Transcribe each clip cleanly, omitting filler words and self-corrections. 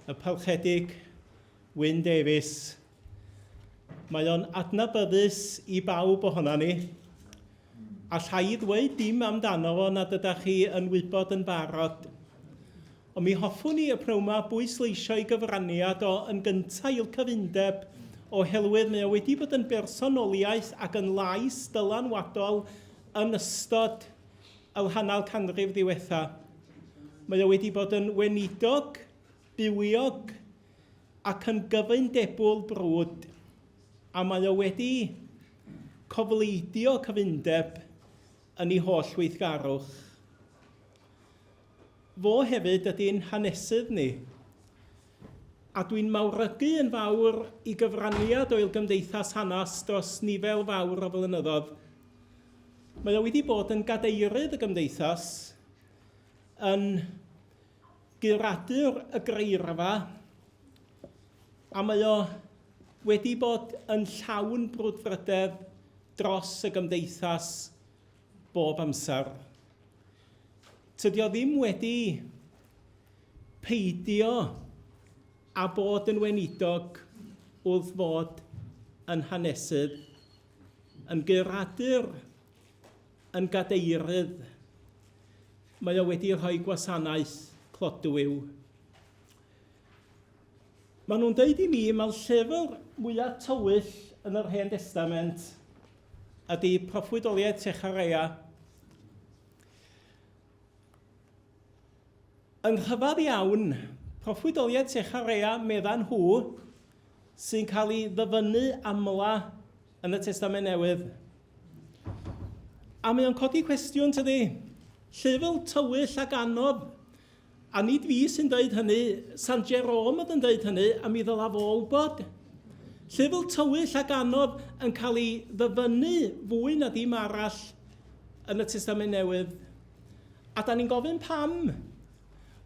y Parchedig Wyn Davies. Mae o'n adnabyddus i bawb ohona ni. Alla i ddweud dim amdano fo nad ydach chi yn wybod yn barod. Ond mi hoffwn i y pnawn 'ma bwysleisio ei gyfraniad o yn gynta' i'l cyfundeb oherwydd mae o wedi bod yn bersonoliaeth ac yn lais dylanwadol yn ystod yr hanner canrif ddiwetha'. Mae o wedi bod yn weinidog bywiog ac yn gyfundebwr brwd, a mae o wedi cofleidio cyfundeb yn ei holl weithgarwch. Fo hefyd ydy'n hanesydd ni, a dwi'n mawrygu yn fawr i gyfraniad o i'r Gymdeithas Hanes dros nifer fawr o flynyddoedd. Mae o wedi bod yn gadeirydd y Gymdeithas, yn guradur y greirfa, a mae o wedi bod yn llawn brwdfrydedd dros y Gymdeithas bob amser. Tydi o ddim wedi peidio â bod yn weinidog wrth fod yn hanesydd, yn guradur, yn gadeirydd. Mae o wedi rhoi gwasanaeth clodwiw. Maen nhw'n deud i mi mae'r llyfr mwyaf tywyll yn yr Hen Destament ydy Proffwydoliaeth Sechareia. Yn rhyfedd iawn, proffwydoliaeth Sechareia, meddan nhw, sy'n cael ei ddyfynnu amla yn y Testament Newydd. A mae o'n codi cwestiwn, tydi? Llyfr tywyll ac anodd. A nid fi sy'n dweud hynny, Sant Jerome oedd yn dweud hynny, a mi ddyla fo wybod. Llyfr tywyll ac anodd yn cael ei ddyfynnu fwy na dim arall yn y Testament Newydd. A da ni'n gofyn pam?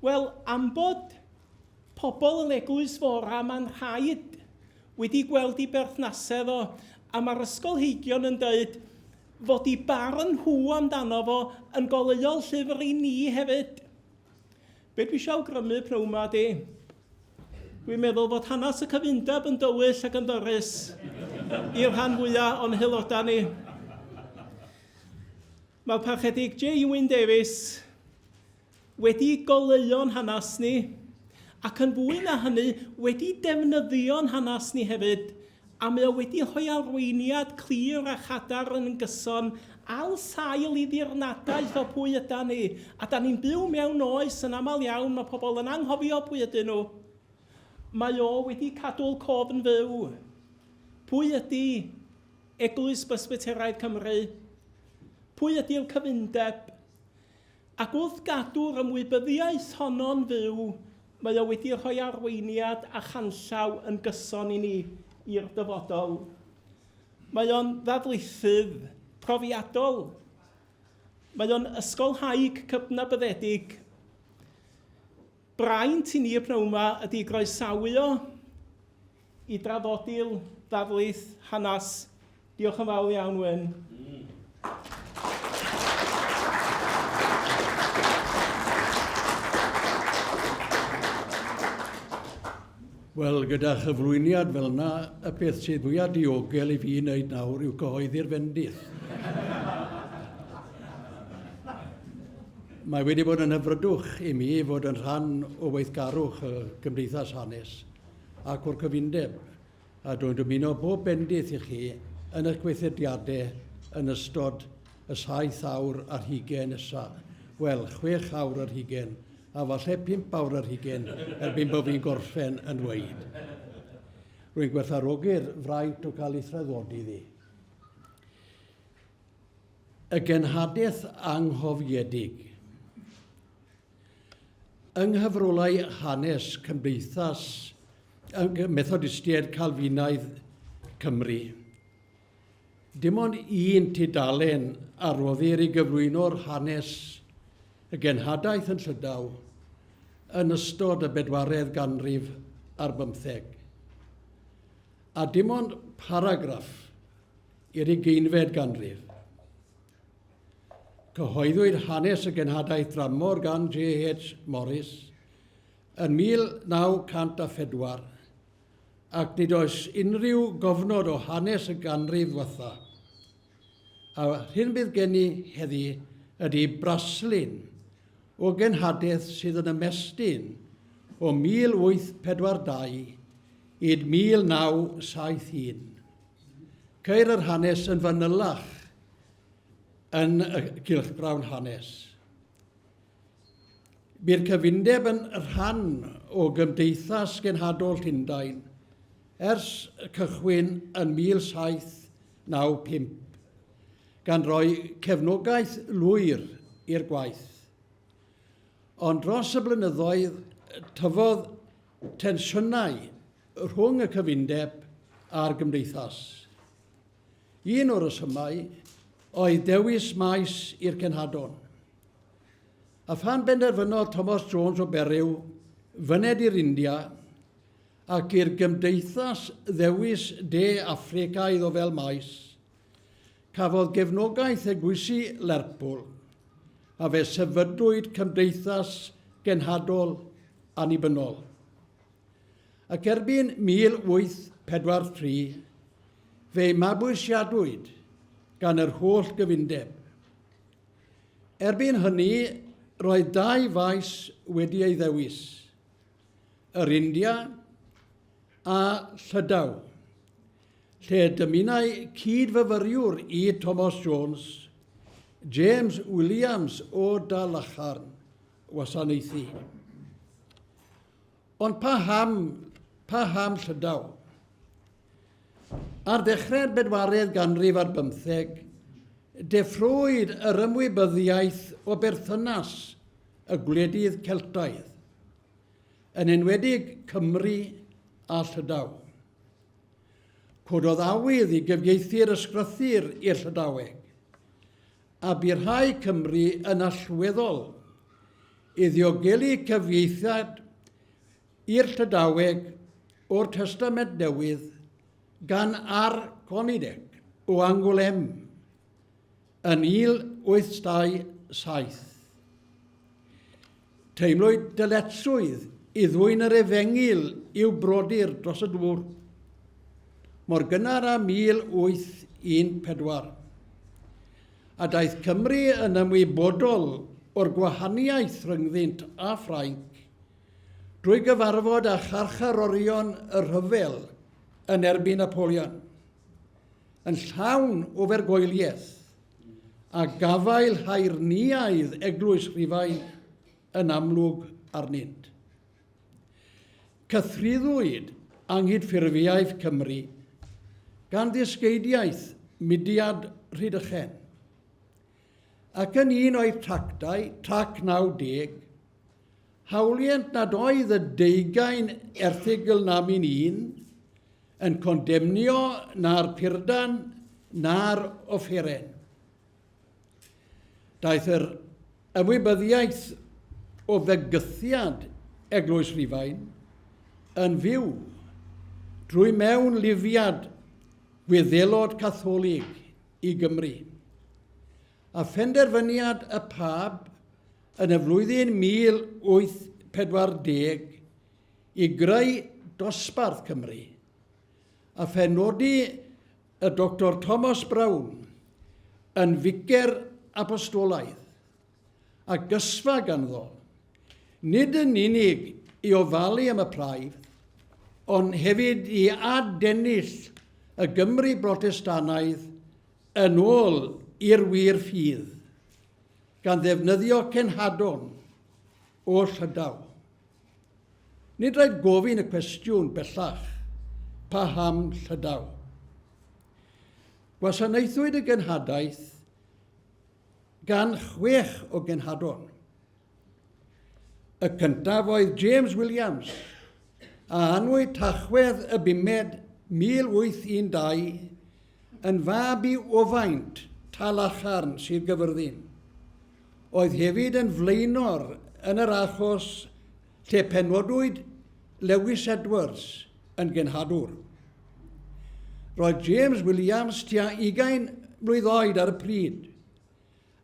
Wel, am bod pobl yn eglwys fora, mae'n rhaid, wedi gweld i berthnasedd o, a mae'r ysgolheigion yn dweud fod i barn nhw amdano fo yn goleuol llyfr i ni hefyd. Be dwi eisiau awgrymu pnawn 'ma ydi, dwi'n meddwl fod hanes y cyfundeb yn dywyll ac yn ddyrus i'r rhan fwyaf o'n haelodau ni. Mae'r Parchedig J. Wyn Davies wedi goleuo'n hanes ni, ac yn fwy na hynny, wedi defnyddio'n hanes ni hefyd, a mae o wedi rhoi arweiniad clir a chadarn yn gyson al sail i ddirnadaeth o pwy ydan ni. A da ni'n byw mewn oes yn aml iawn, mae pobl yn anghofio pwy ydyn nhw. Mae o wedi cadw'r cof yn fyw. Pwy ydy Eglwys Bresbyteraidd Cymru? Pwy ydy'r cyfundeb? Ac wrth gadw'r ymwybyddiaeth honno'n fyw, mae o wedi rhoi arweiniad a chanllaw yn gyson i ni i'r dyfodol. Mae o'n ddarlithydd profiadol. Mae o'n ysgolhaig cydnabyddedig. Braint i ni y pnawn 'ma ydy groesawu o i draddodi'r ddarlith hanes. Diolch yn fawr iawn, Wyn. Wel, gyda chyflwyniad fel yna, y peth sydd fwyaf diogel i fi wneud nawr yw cyhoeddi'r fendith. Mae wedi bod yn hyfrydwch i mi fod yn rhan o weithgarwch y Gymdeithas Hanes ac o'r Cyfundeb, a dwi'n dymuno bob bendith i chi yn eich gweithrediadau yn ystod y saith awr ar hugain nesaf. Wel, chwech awr ar hugain, a falle pump awr ar hugain erbyn bod fi'n gorffen yn dweud. Rwy'n gwerthfawrogi'r fraint o cael ei thraddodi ddi. Y genhadaeth anghofiedig. Yng nghyfrolau hanes Cymdeithas Methodistiaid Calfinaidd Cymru, dim ond un tudalen a roddir i gyflwyno'r hanes y genhadaeth yn Llydaw yn ystod y bedwaredd ganrif ar bymtheg, a dim ond paragraff i'r ugeinfed ganrif. Cyhoeddwyd hanes y genhadaeth dramor gan J.H. Morris yn 1904, ac nid oes unrhyw gofnod o hanes y ganrif ddiwetha. A hyn bydd gen i heddi ydy braslun o genhadaeth sydd yn ymestyn o 1842 i 1971. Ceir yr hanes yn fanylach yn y cylchgrawn hanes. Bu'r cyfundeb yn rhan o Gymdeithas Genhadol Llundain ers y cychwyn yn 1795, gan roi cefnogaeth lwyr i'r gwaith. Ond dros y blynyddoedd, tyfodd tensiynau rhwng y cyfundeb a'r gymdeithas. Un o'r rhesymau oedd dewis maes i'r cenhadon. A phan benderfynodd Thomas Jones o Beryw fyned i'r India ac i'r Gymdeithas ddewis De Affrica iddo fel maes, cafodd gefnogaeth eglwysi Lerpwl a fe sefydlwyd Cymdeithas Genhadol Annibynnol. Ac erbyn 1843 fe'i mabwysiadwyd gan yr holl gyfundeb. Erbyn hynny, roedd dau faes wedi ei ddewis, yr India a Llydaw, lle dymunai cyd-fyfyriwr i Thomas Jones, James Williams o Dalacharn, wasanaethu. Ond paham, paham Llydaw? Ar ddechrau'r bedwaredd ganrif ar bymtheg, deffrowyd yr ymwybyddiaeth o berthynas y gwledydd Celtaidd, yn enwedig Cymru a Llydaw. Cododd awydd i gyfieithu'r ysgrythur i'r Llydaweg, a bu rhai Cymry yn allweddol i ddiogelu cyfieithiad i'r Llydaweg o'r Testament Newydd gan R. Gonidec o Angoulême yn 1827. Teimlwyd dyletswydd i ddwyn yr efengyl i'w brodyr dros y dŵr, mor gynnar â 1814. A daeth Cymru yn ymwybodol o'r gwahaniaeth rhyngddynt a Ffrainc drwy gyfarfod â charcharorion y rhyfel yn erbyn Napoleon, yn llawn ofergoeliaeth a gafael haerniaidd Eglwys Rhufain yn amlwg arnynt. Cythruddwyd anghydffurfiaeth Cymru gan ddysgeidiaeth mudiad Rhydychen, ac yn un o'i tractau, Trac 90, Hawlient nad oedd y deugain erthygl namyn un yn condemnio na'r purdan na'r offeren. Daeth yr ymwybyddiaeth o fygythiad Eglwys Rufain yn fyw drwy mewn lifiad Gwyddelod Catholig i Gymru. A phenderfyniad y Pab yn y flwyddyn 1840 i greu Dosbarth Cymru, a phenodi y Doctor Thomas Brown yn ficer apostolaidd, a gysfa ganddo, nid yn unig i ofalu am y praidd, ond hefyd i adennill y Gymru Brotestanaidd yn ôl i'r wir ffydd, gan ddefnyddio cenhadon o Llydaw. Nid rhaid gofyn y cwestiwn bellach, paham Llydaw? Gwasanaethwyd y genhadaeth gan chwech o genhadon. Y cyntaf oedd James Williams, a anwyd Tachwedd y bumed 1812 yn fab i Ofaint, Talacharn, Sir Gyfyrddin. Oedd hefyd yn flaenor yn yr achos lle penodwyd Lewis Edwards yn genhadwr. Roedd James Williams tua ugain mlwydd oed ar y pryd,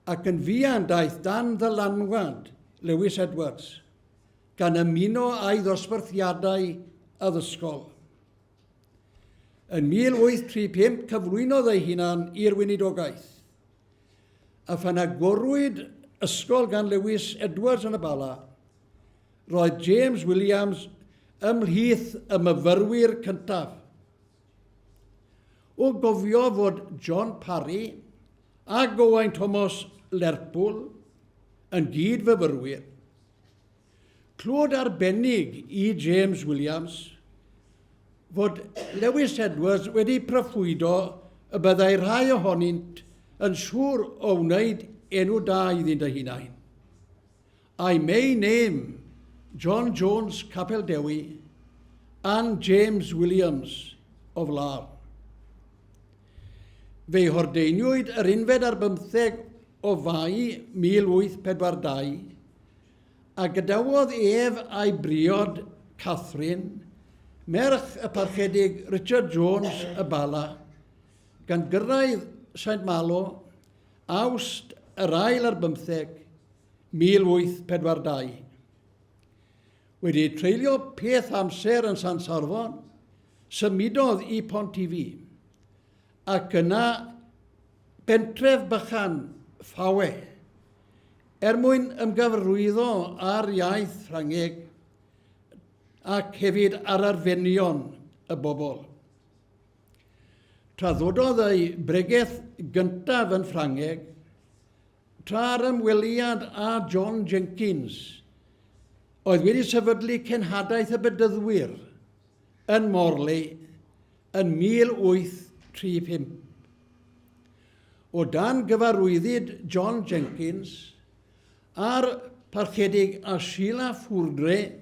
ac yn fuan daeth dan ddylanwad Lewis Edwards. gan ymuno â'i ddosbarthiadau addysgol. Yn 1835 cyflwynodd ei hunan i'r weinidogaeth, a phan agorwyd ysgol gan Lewis Edwards yn y Bala, roedd James Williams ymhlith y myfyrwyr cyntaf. O gofio fod John Parry a Owain Thomas Lerpwl yn gyd-fyfyrwyr, clod arbennig i James Williams fod Lewis Edwards wedi proffwydo y byddai rhai ohonynt yn siŵr o wneud enw da iddynt eu hunain. I may name John Jones Capel Dewi and James Williams of Larne. Fe'i hordeiniwyd yr unfed ar bymtheg o Fai 1842, a gadawodd ef a'i briod Catherine, merch y Parchedig Richard Jones y Bala, gan gyrraedd Saint Malo, Awst yr ail ar bymtheg, 1842. Wedi treulio peth amser yn San Sarfon, symudodd i Pontivy, ac yna bentref bychan Fawe, er mwyn ymgyfarwyddo â'r iaith Ffrangeg ac hefyd ar arferion y bobl. Traddododd ei bregeth gyntaf yn Ffrangeg, tra ar ymweliad â John Jenkins, oedd wedi sefydlu Cenhadaeth y Bedyddwyr yn Morley yn 1835. O dan gyfarwyddyd John Jenkins a'r Parchedig Achille Fourdre,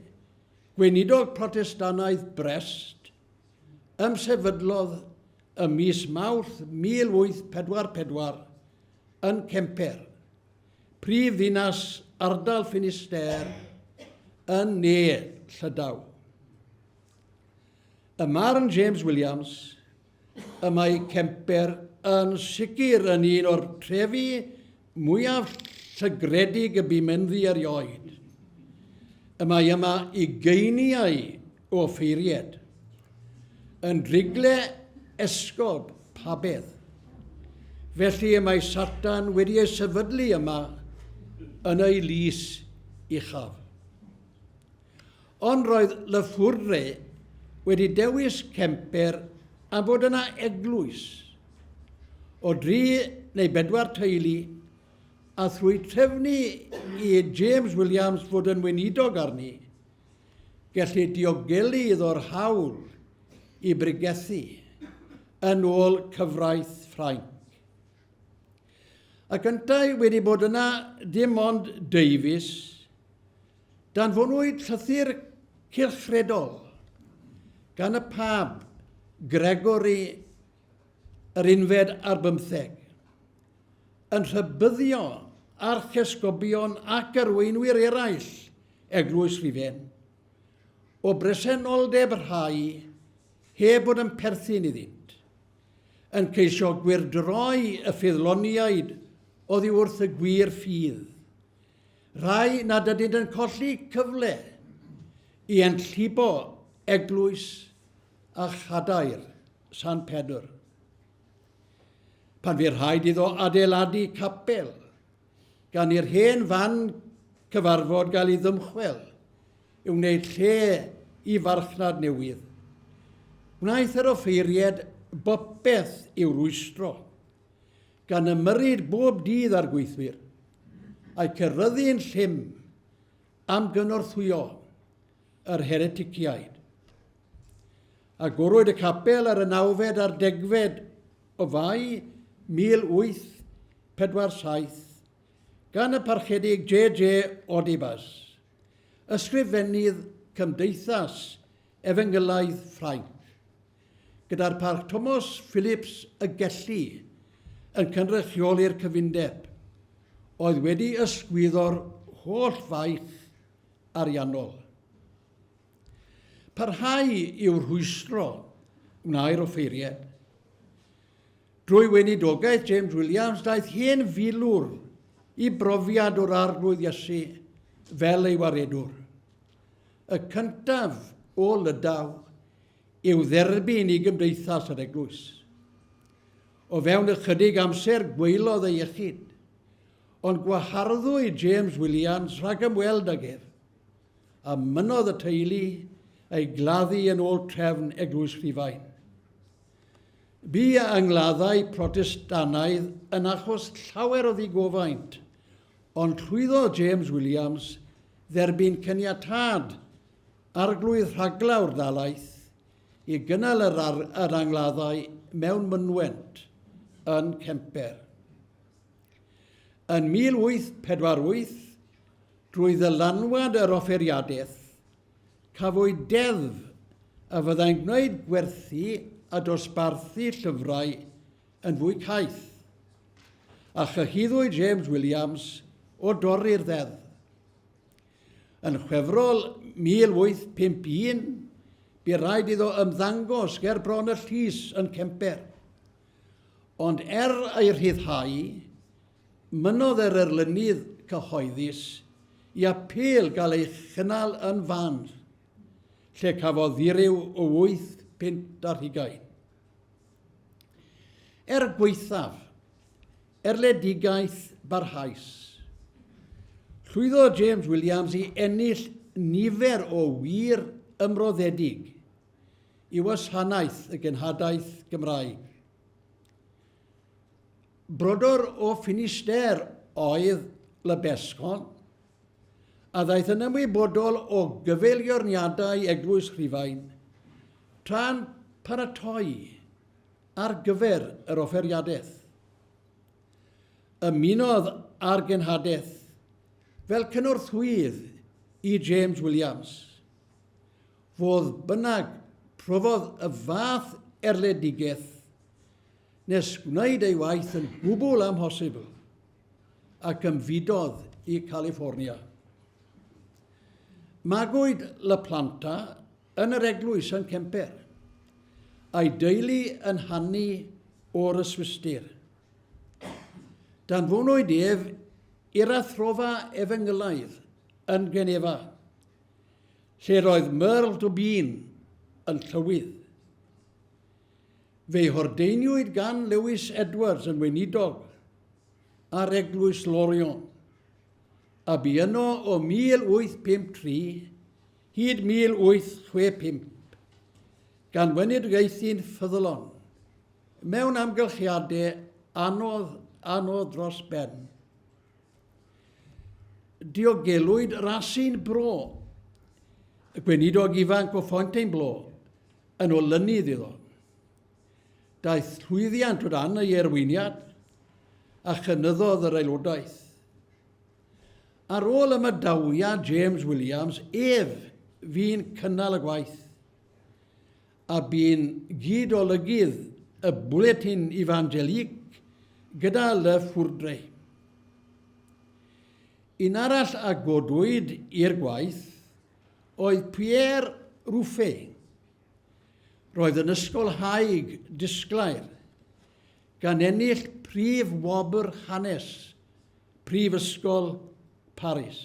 gweinidog Protestannaidd Brest, ymsefydlodd ym mis Mawrth 1844 yn Kemper, prif ddinas ardal Finisterre yn ne Llydaw. Ym marn James Williams, y mae Kemper yn sicr yn un o'r trefi mwyaf llygredig y bum ynddi erioed. Y mae yma ugeiniau o ffeiried, yn drigle esgob pabedd. Felly y mae Satan wedi ei sefydlu yma yn ei lys uchaf. Ond roedd Le Fourdre wedi dewis Kemper am fod yna eglwys o dri neu bedwar teulu a thrwy trefnu i James Williams fod yn weinidog arni, gellid diogelu iddo'r hawl i bregethu yn ôl cyfraith Ffrainc. Ac yntau wedi bod yna dim ond deufis, danfonwyd llythyr cylchredol gan y Pab Gregory yr unfed ar bymtheg, yn rhybuddio archesgobion ac arweinwyr eraill Eglwys Rufain o bresenoldeb rhai heb fod yn perthyn iddynt, yn ceisio gwyrdroi y ffyddloniaid oddi wrth y gwir ffydd, rhai nad ydynt yn colli cyfle i enllibo eglwys a chadair San Pedr. Pan fu rhaid iddo adeiladu capel, gan i'r hen fan cyfarfod gael ei ddymchwel i wneud lle i farchnad newydd, gwnaeth yr offeiried bopeth i'w rwystro, gan ymyrryd bob dydd â'r gweithwyr, a'u ceryddu'n llym am gynorthwyo yr hereticiaid. Agorwyd y capel ar y nawfed a'r degfed o Fai 1847 gan y Parchedig JJ Audibas, ysgrifennydd Cymdeithas Efengylaidd Ffrainc, gyda'r Parch Tomos Phillips y Gelli yn cynrychioli'r cyfundeb, oedd wedi ysgwyddo'r holl faich ariannol. Parhau i'w rhwystro wnâi'r offeiriad. Drwy weinidogaeth James Williams daeth hen filwr i brofiad o'r Arglwydd Iesu fel ei waredwr. y cyntaf o Lydaw i'w dderbyn i gymdeithas yr eglwys. O fewn ychydig amser gwaelodd ei iechyd, ond gwaharddwyd James Williams rhag ymweld ag ef, a mynnodd y teulu ei gladdu yn ôl trefn Eglwys Rhufain. Bu angladdau Protestannaidd yn achos llawer o ddigofaint, ond llwyddodd James Williams dderbyn caniatâd Arglwydd Rhaglaw'r dalaith i gynnal yr, ar, yr angladdau mewn mynwent yn Kemper. Yn 1848, drwy ddylanwad yr offeiriadaeth, cafwyd deddf a fyddai'n gwneud gwerthu a dosbarthu llyfrau yn fwy caeth, a chyhuddwyd James Williams o dorri'r ddeddf. Yn Chwefrol 1851, bu raid iddo ymddangos ger bron y llys yn Kemper. Ond er ei rhyddhau, mynnodd yr erlynydd cyhoeddus i apêl gael ei chynnal yn Vannes, lle cafodd ddiryw o wyth punt ar hugain. Er gwaethaf erledigaeth barhaus, llwyddodd James Williams i ennill nifer o wir ymroddedig i wasanaeth y genhadaeth Gymraeg. Brodor o Finisterre oedd Le Bescon, a ddaeth yn ymwybodol o gyfeiliorniadau Eglwys Rhufain tra'n paratoi ar gyfer yr offeriadaeth. Ymunodd â'r genhadaeth fel cynorthwyydd i James Williams. Fodd bynnag, profodd y fath erledigaeth nes gwneud ei waith yn gwbl amhosibl ac ymfudodd i California. Magwyd La Planta yn yr eglwys yn Kemper, a'i deulu yn hanu o'r Yswistir. Danfonwyd ef i'r athrofa efengylaidd yn Genefa, lle roedd Merle Dubin yn llywydd. Fe'i hordeiniwyd gan Lewis Edwards yn weinidog ar eglwys Lorient, a bu yno o 1853 hyd 1865, gan weinidogaethu'n ffyddlon mewn amgylchiadau anodd, anodd dros ben. Diogelwyd Racine Bro, y gweinidog ifanc o Fontainebleau, yn olynydd iddo. Daeth llwyddiant o dan ei erwyniad a chynyddodd yr aelodaeth. Ar ôl ymadawiad James Williams, ef fu'n cynnal y gwaith, a bu'n gyd-olygydd y Bulletin Evangelique gyda Le Fourdre. Un arall a godwyd i'r gwaith oedd Pierre Ruffet. Roedd yn ysgolhaig disglair, gan ennill prif wobr hanes Prifysgol Paris.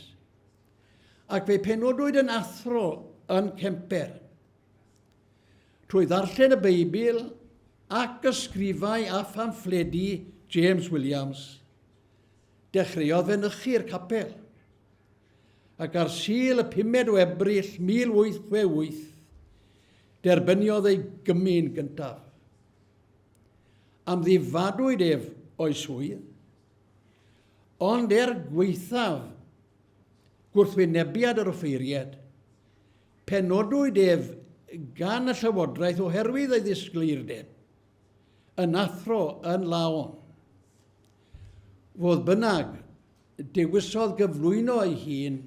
Ac fe penodwyd yn athro yn Kemper. Trwy ddarllen y Beibl ac ysgrifau a phamffledi James Williams, dechreuodd fynychu'r capel. Ac ar Sul y pumed o Ebrill 1868, derbyniodd ei gymun gyntaf. Amddifadwyd ef o'i swydd, ond er gwaethaf gwrthwynebiad yr offeiried, penodwyd ef gan y llywodraeth oherwydd ei ddisgleirdeb yn athro yn Laon. Fodd bynnag, dewisodd gyflwyno ei hun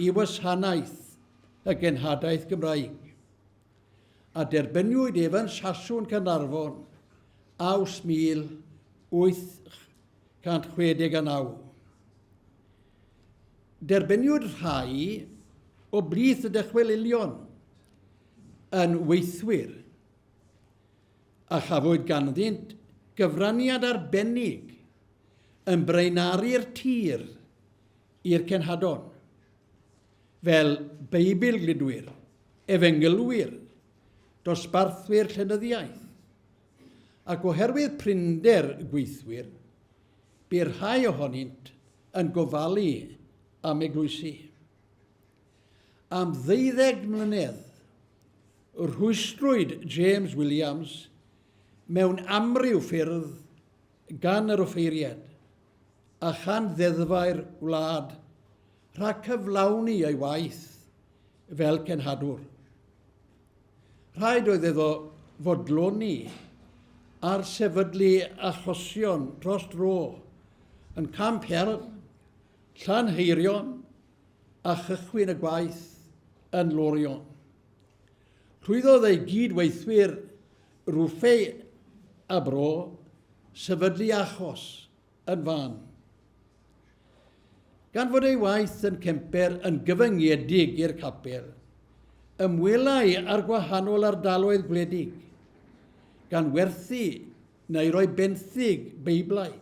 i wasanaeth y genhadaeth Gymraeg, a derbyniwyd ef yn Sasiwn Caernarfon Awst 1869. Derbyniwyd rhai o blith y dychwelilion yn weithwyr, a chafwyd ganddynt gyfraniad arbennig yn braenaru'r tir i'r cenhadon. fel Beibilgludwyr, efengylwyr, dosbarthwyr llenyddiaeth. Ac oherwydd prinder gweithwyr, bu rhai ohonynt yn gofalu am eglwysi. Am ddeuddeg mlynedd, rhwystrwyd James Williams mewn amryw ffyrdd gan yr offeiriad a chan ddeddfau'r wlad rhag cyflawni ei waith fel cenhadwr. Rhaid oedd iddo fodloni ar sefydlu achosion dros dro yn Camp Hell, Llanheirion a chychwyn y gwaith yn Lorion. Llwyddodd ei gyd-weithwyr Ruffey a Bro sefydlu achos yn fan. Gan fod ei waith yn Kemper yn gyfyngedig i'r capel, ymwelai â'r gwahanol ardaloedd gwledig, gan werthu neu roi benthyg Beiblau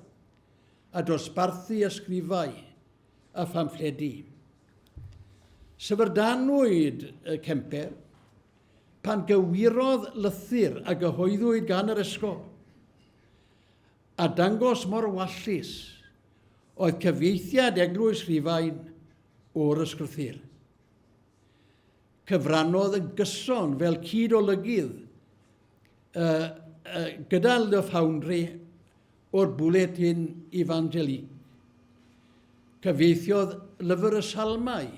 a dosbarthu ysgrifau a phamffledi. Syfrdanwyd y Kemper pan gywirodd lythyr a gyhoeddwyd gan yr esgob, a dangos mor wallus oedd cyfieithiad Eglwys Rhufain o'r Ysgrythur. Cyfrannodd yn gyson fel cyd-olygydd uh, uh, gyda Le Foundry o'r Bwletin Evangelique. Cyfieithiodd Lyfr y Salmau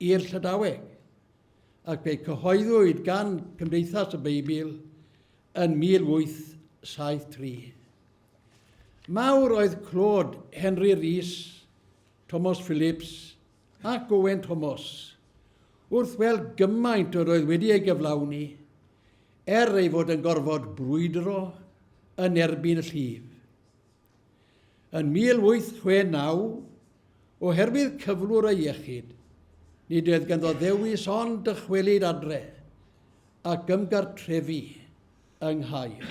i'r Llydaweg, ac fe'i cyhoeddwyd gan Cymdeithas y Beibl yn 1873. Mawr oedd clod Henry Rees, Thomas Phillips ac Owen Thomas wrth weld gymaint yr oedd wedi ei gyflawni, er ei fod yn gorfod brwydro yn erbyn y llif. Yn 1869, oherwydd cyflwr ei iechyd, nid oedd ganddo ddewis ond dychwelyd adre ac ymgartrefu yng Nghaer.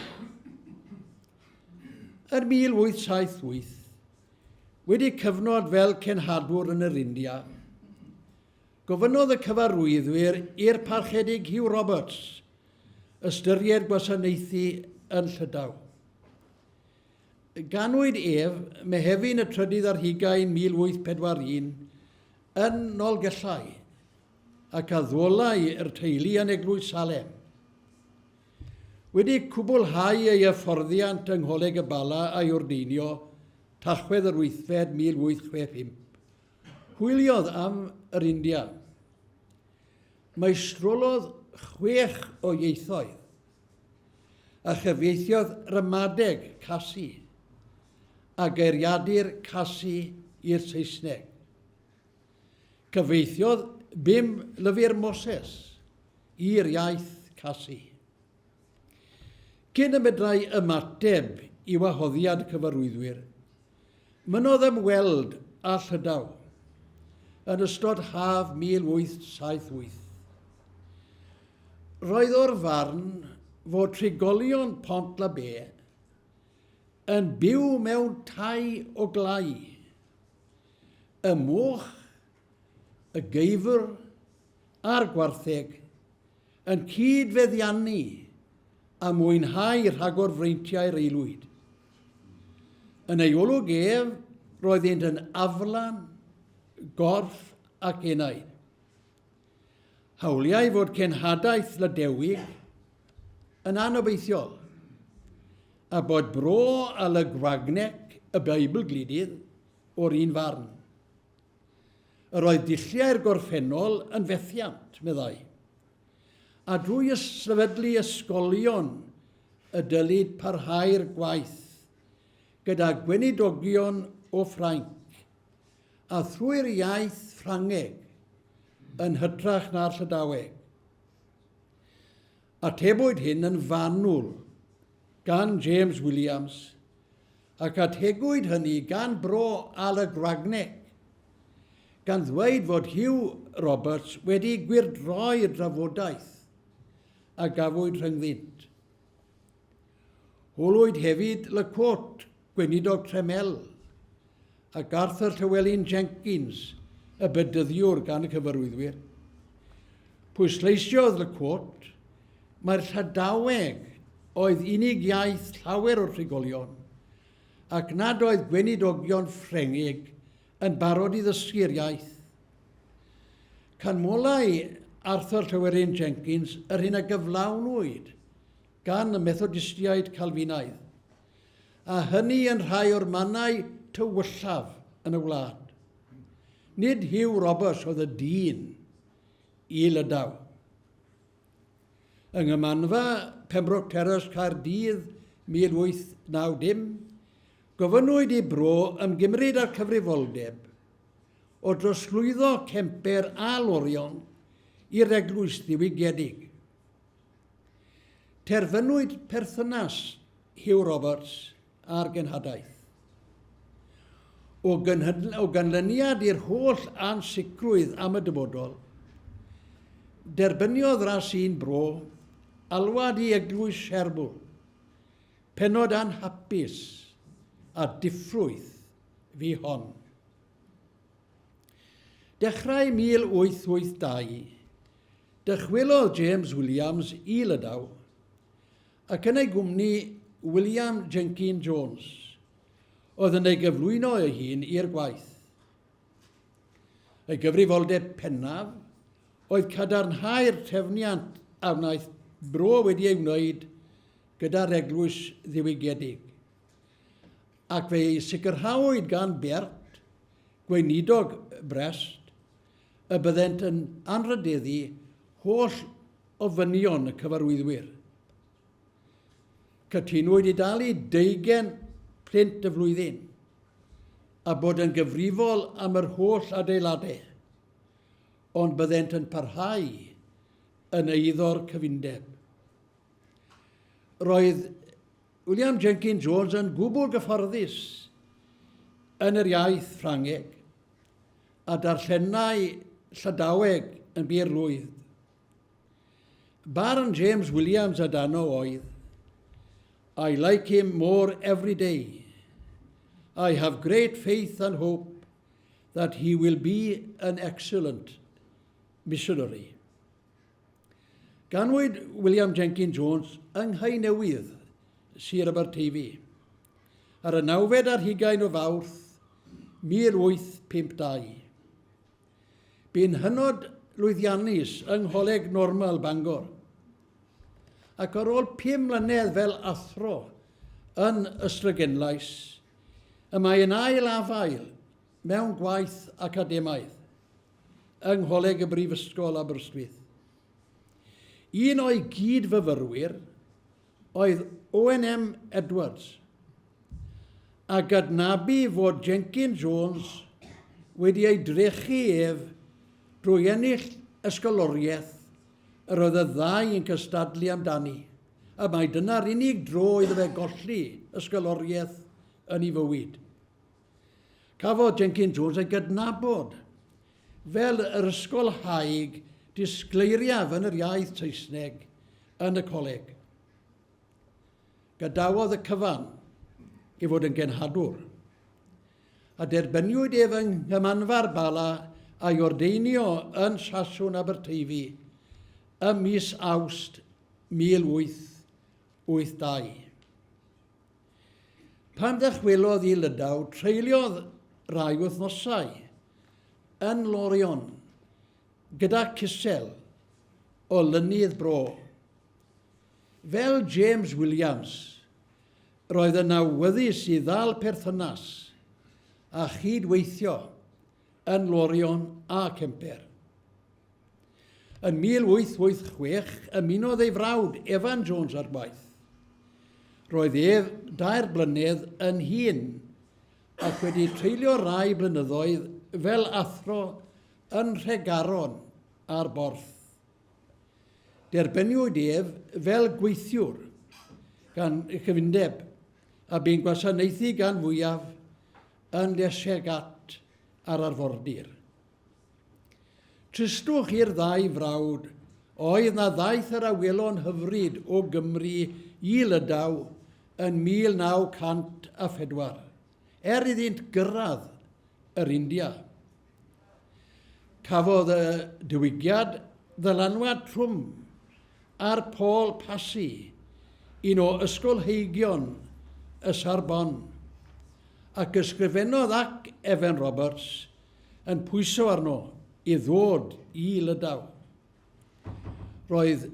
Yn 1878, wedi cyfnod fel cenhadwr yn yr India, gofynnodd y cyfarwyddwyr i'r Parchedig Hugh Roberts ystyried gwasanaethu yn Llydaw. Ganwyd ef, Mehefin y trydydd ar hugain 1841, yn Nolgellau, ac addolai yr teulu yn Eglwys Salem. Wedi cwblhau ei hyfforddiant yng Ngholeg y Bala a'i ordeinio, Tachwedd yr wythfed 1865, hwyliodd am yr India. Maestrolodd chwech o ieithoedd, a chyfieithiodd ramadeg Khasi a geiriadur Khasi i'r Saesneg. Cyfieithiodd bum lyfr Moses i'r iaith Khasi. Cyn y medrai ymateb i wahoddiad cyfarwyddwyr, mynnodd ymweld â Llydaw yn ystod haf 1878. Roedd o'r farn fod trigolion Pont la Baie yn byw mewn tai o glai. Y moch, y geifr a'r gwartheg yn cyd-feddiannu a mwynhau rhagorfreintiau'r aelwyd. Yn ei olwg ef, roeddynt yn aflan, gorff ac enaid. Hawliai fod cenhadaeth Lydewig yn anobeithiol, a bod bro a Le Gwagnec y Beibl Gludydd o'r un farn. Yr oedd dulliau'r gorffennol yn fethiant, meddai, a drwy sefydlu ysgolion y dylid parhau'r gwaith gyda gweinidogion o Ffrainc a thrwy'r iaith Ffrangeg yn hytrach na'r Llydaweg. Atebwyd hyn yn fanwl gan James Williams ac ategwyd hynny gan Bro Al y Gwragneg, gan ddweud fod Hugh Roberts wedi gwyrdroi'r drafodaeth a gafwyd rhyngddynt. Holwyd hefyd Le Court, gweinidog Tremel, ac Arthur Llewelyn Jenkins y Bedyddiwr gan y cyfarwyddwyr. Pwysleisiodd Lecourt mai'r Llydaweg oedd unig iaith llawer o'r trigolion, ac nad oedd gweinidogion Ffrengig yn barod i ddysgu'r iaith. Canmolai Arthur Llywelyn Jenkins yr hyn a gyflawnwyd gan y Methodistiaid Calfinaidd, a hynny yn rhai o'r mannau tywyllaf yn y wlad. Nid Hugh Roberts oedd y dyn i Lydaw. Yng Nghymanfa Pembroke Terrace, Caerdydd, 1890, gofynnwyd i Bro ymgymryd â'r cyfrifoldeb o drosglwyddo Kemper a Lorion i'r eglwys ddiwygiedig. Terfynwyd perthynas Hugh Roberts â'r genhadaeth. O, o ganlyniad i'r holl ansicrwydd am y dyfodol, derbyniodd Racine Bro alwad i eglwys Cherbourg, pennod anhapus a diffrwyth fu hon. Dechrau 1882, dychwelodd James Williams i Lydaw, ac yn ei gwmni William Jenkin Jones, oedd yn ei gyflwyno ei hun i'r gwaith. Ei gyfrifoldeb pennaf oedd cadarnhau'r trefniant a wnaeth Bro wedi ei wneud gyda'r Eglwys Ddiwygiedig. Ac fe'i sicrhawyd gan Bert, gweinidog Brest, y byddent yn anrhydeddu holl ofynion y cyfarwyddwyr. Cytunwyd i dalu deugain punt y flwyddyn a bod yn gyfrifol am yr holl adeiladau, ond byddent yn parhau yn eiddo'r cyfundeb. Roedd William Jenkins Jones yn gwbl gyfforddus yn yr iaith Ffrangeg a darllenai Llydaweg yn bur lwydd. Barn James Williams amdano oedd, I like him more every day. I have great faith and hope that he will be an excellent missionary. Ganwyd William Jenkins Jones yng Nghaenewydd, Sir Aberteifi, ar y nawfed ar hugain o Fawrth 1852. Bu'n hynod lwyddiannus yng Ngholeg Normal Bangor, ac ar ôl 5 mlynedd fel athro yn Ystrygenlais, y mae yn ail afael mewn gwaith academaidd. yng Ngholeg y Brifysgol Aberystwyth. Un o'i gyd-fyfyrwyr oedd Owen M. Edwards, a gydnabu fod Jenkins Jones wedi ei drechu ef drwy ennill ysgoloriaeth yr oedd y ddau yn cystadlu amdani, a mai dyna'r unig dro iddo fe golli ysgoloriaeth yn ei fywyd. Cafodd Jenkins Jones ei gydnabod fel yr ysgolhaig disgleiriaf yn yr iaith Saesneg yn y coleg. Gadawodd y cyfan i fod yn genhadwr, a derbyniwyd ef yng Nghymanfa'r Bala a'i ordeinio yn Sasiwn Aberteifi ym mis Awst 1882. Pan ddychwelodd i Lydaw, treuliodd rai wythnosau yn Lorion gyda Cissel o Lynydd Bro. Fel James Williams, roedd yn awyddus i ddal perthynas a chyd-weithio yn Lorion a Kemper. Yn 1886, ymunodd ei frawd Evan Jones â'r gwaith. Roedd ef dair blynedd yn hŷn ac wedi treulio rai blynyddoedd fel athro yn Nhregaron a'r Borth. Derbyniwyd ef fel gweithiwr gan y cyfundeb a bu'n gwasanaethu gan fwyaf yn Leshegat ar arfordir. Tristwch i'r ddau frawd oedd na ddaeth yr awelon hyfryd o Gymru i Lydaw yn 1904, er iddynt gyrraedd yr India. Cafodd y diwygiad ddylanwad trwm ar Paul Passy, un o ysgolheigion y Sorbonne, ac ysgrifennodd ac Evan Roberts yn pwyso arno i ddod i Lydaw. Roedd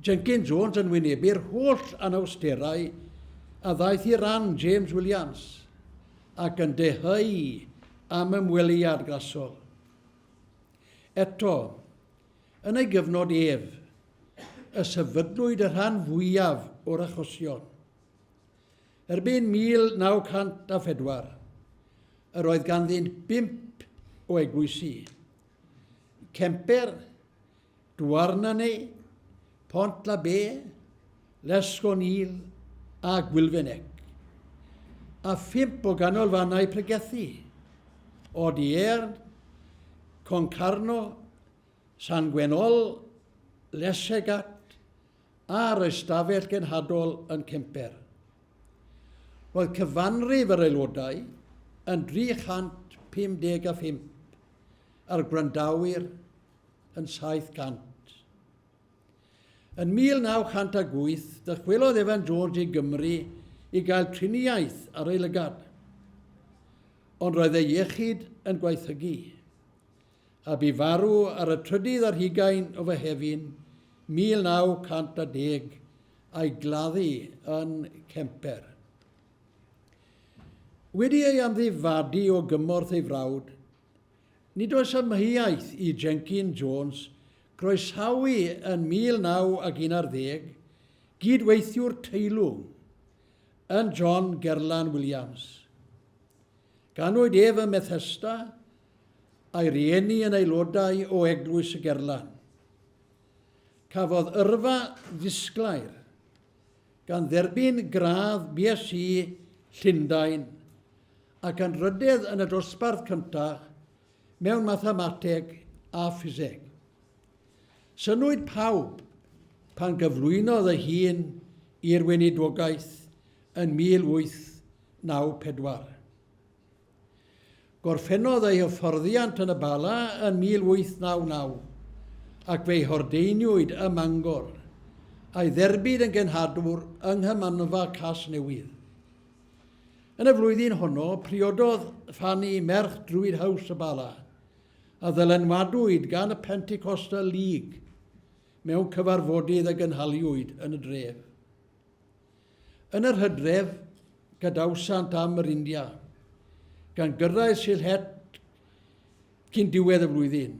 Jenkins Jones yn wynebu'r holl anawsterau a ddaeth i ran James Williams ac yn deheu am ymweliad grasol. Eto, yn ei gyfnod ef, y sefydlwyd y rhan fwyaf o'r achosion. Erbyn 1904, yr oedd ganddynt bump o eglwysi, Kemper, Douarnenez, Pont-l'Abbé, Lesconil a Gwilfenec, a phump o ganolfannau pregethu, Audierne, Concarneau, San Gwenol, Lesegat a'r Ystafell Genhadol yn Kemper. Roedd cyfanrif yr aelodau yn 355 a'r gwrandawyr yn 700. Yn 1908, dychwelodd Evan Jones i Gymru i gael triniaeth ar ei lygad. Ond roedd ei iechyd yn gwaethygu, a bu farw ar y trydydd ar hugain o Fehefin 1910 a'i gladdu yn Kemper. Wedi ei amddifadu o gymorth ei frawd, Nid oes amheuaeth i Jenkin Jones groesawu yn 1911 gyd-weithiwr teilwng yn John Gerlan Williams. Ganwyd ef ym Methesda, a'i rieni yn aelodau o Eglwys y Gerlan. Cafodd yrfa ddisglair, gan dderbyn gradd BSc Llundain ac anrhydedd yn y dosbarth cyntaf mewn mathemateg a ffiseg. Synnwyd pawb pan gyflwynodd ei hun i'r weinidogaeth yn 1894. Gorffennodd ei hyfforddiant yn y Bala yn 1899 ac fe'i hordeiniwyd ym Mangor, a'i dderbyn yn genhadwr yng Nghymanfa Casnewydd. Yn y flwyddyn honno, priododd Fanny merch Druid House y Bala, a ddylanwadwyd gan y Pentecostal League mewn cyfarfodydd a gynhaliwyd yn y dref. Yn yr hydref, gadawsant am yr India, gan gyrraedd Sylhet cyn diwedd y flwyddyn.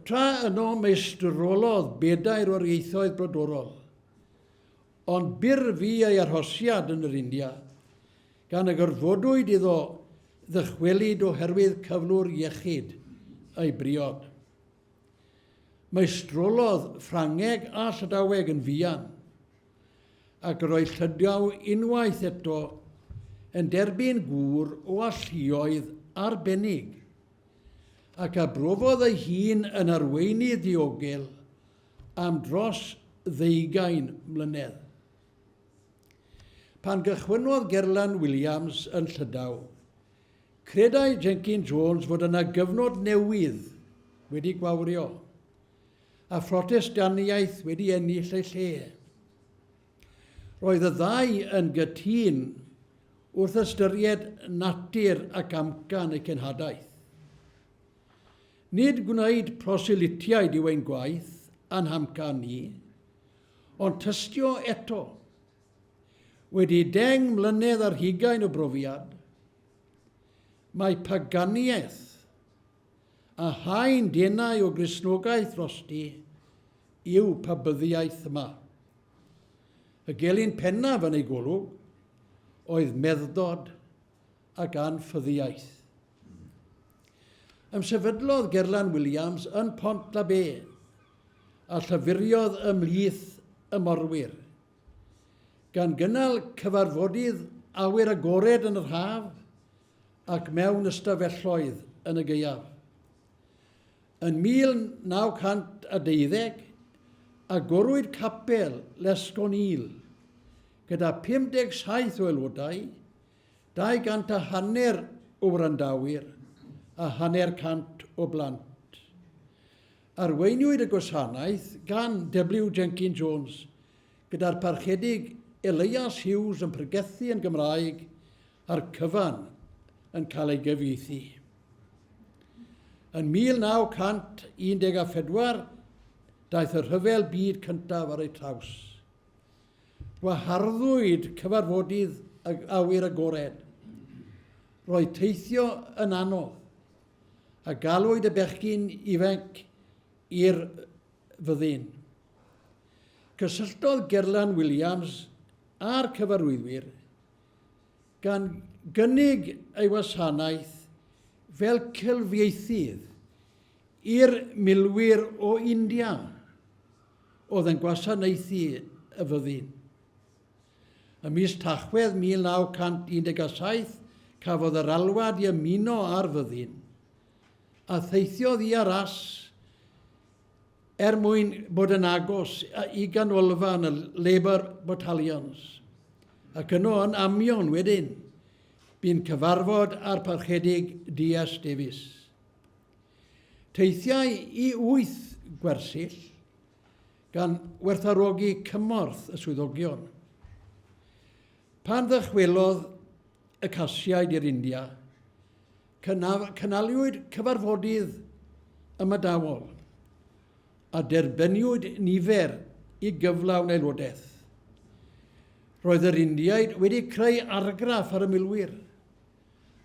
Tra yno meistrolodd bedair o'r ieithoedd brodorol, Ond byr fu ei arhosiad yn yr India, gan y gorfodwyd iddo ddychwelyd oherwydd cyflwr iechyd ei briod. Meistrolodd Ffrangeg a Llydaweg yn fuan, ac yr oedd Llydaw unwaith eto yn derbyn gŵr o alluoedd arbennig, ac a brofodd ei hun yn arweinydd diogel am dros ddeugain mlynedd. Pan gychwynnodd Gerlan Williams yn Llydaw, credai Jenkin Jones fod yna gyfnod newydd wedi gwawrio, a Phrotestaniaeth wedi ennill ei lle. Roedd y ddau yn gytûn wrth ystyried natur ac amcan y cenhadaeth. Nid gwneud proselytiaid yw ein gwaith a'n hamcan ni, ond tystio eto. Wedi 10 mlynedd ar hugain o brofiad, mae paganiaeth a haen denau o Gristnogaeth drosti yw pabyddiaeth yma. Y gelyn pennaf yn ei golwg oedd meddwdod ac anffyddiaeth. Ymsefydlodd Gerlan Williams yn Pont l'Abbé a llyfuriodd ymhlith y morwyr, gan gynnal cyfarfodydd awyr agored yn yr haf ac mewn ystafelloedd yn y gaeaf. Yn 1912, agorwyd capel Lesconil gyda 57 o aelodau, 200 a hanner o wrandawyr a hanner cant o blant. Arweiniwyd y gwasanaeth gan W Jenkin Jones, gyda'r Parchedig Elias Hughes yn pregethu yn Gymraeg a'r cyfan yn cael ei gyfieithu. Yn 1914, daeth y Rhyfel Byd Cyntaf ar eu traws. Gwaharddwyd cyfarfodydd awyr agored. Roedd teithio yn anodd, a galwyd y bechgyn ifanc i'r fyddin. Cysylltodd Gerlan Williams â'r cyfarwyddwyr, gan gynnig ei wasanaeth fel cyfieithydd i'r milwyr o India oedd yn gwasanaethu y fyddin. Ym mis Tachwedd 1917 cafodd yr alwad i ymuno â'r fyddin, a theithiodd i Arras er mwyn bod yn agos i ganolfan y Labour Battalions, ac yno yn Amion wedyn, bu'n cyfarfod â'r Parchedig D.S. Davies. Teithiai i wyth gwersyll, gan werthfawrogi cymorth y swyddogion. Pan ddychwelodd y Casiaid i'r India, cynaliwyd cyfarfodydd ymadawol a derbyniwyd nifer i gyflawn aelodaeth. Roedd yr Indiaid wedi creu argraff ar y milwyr,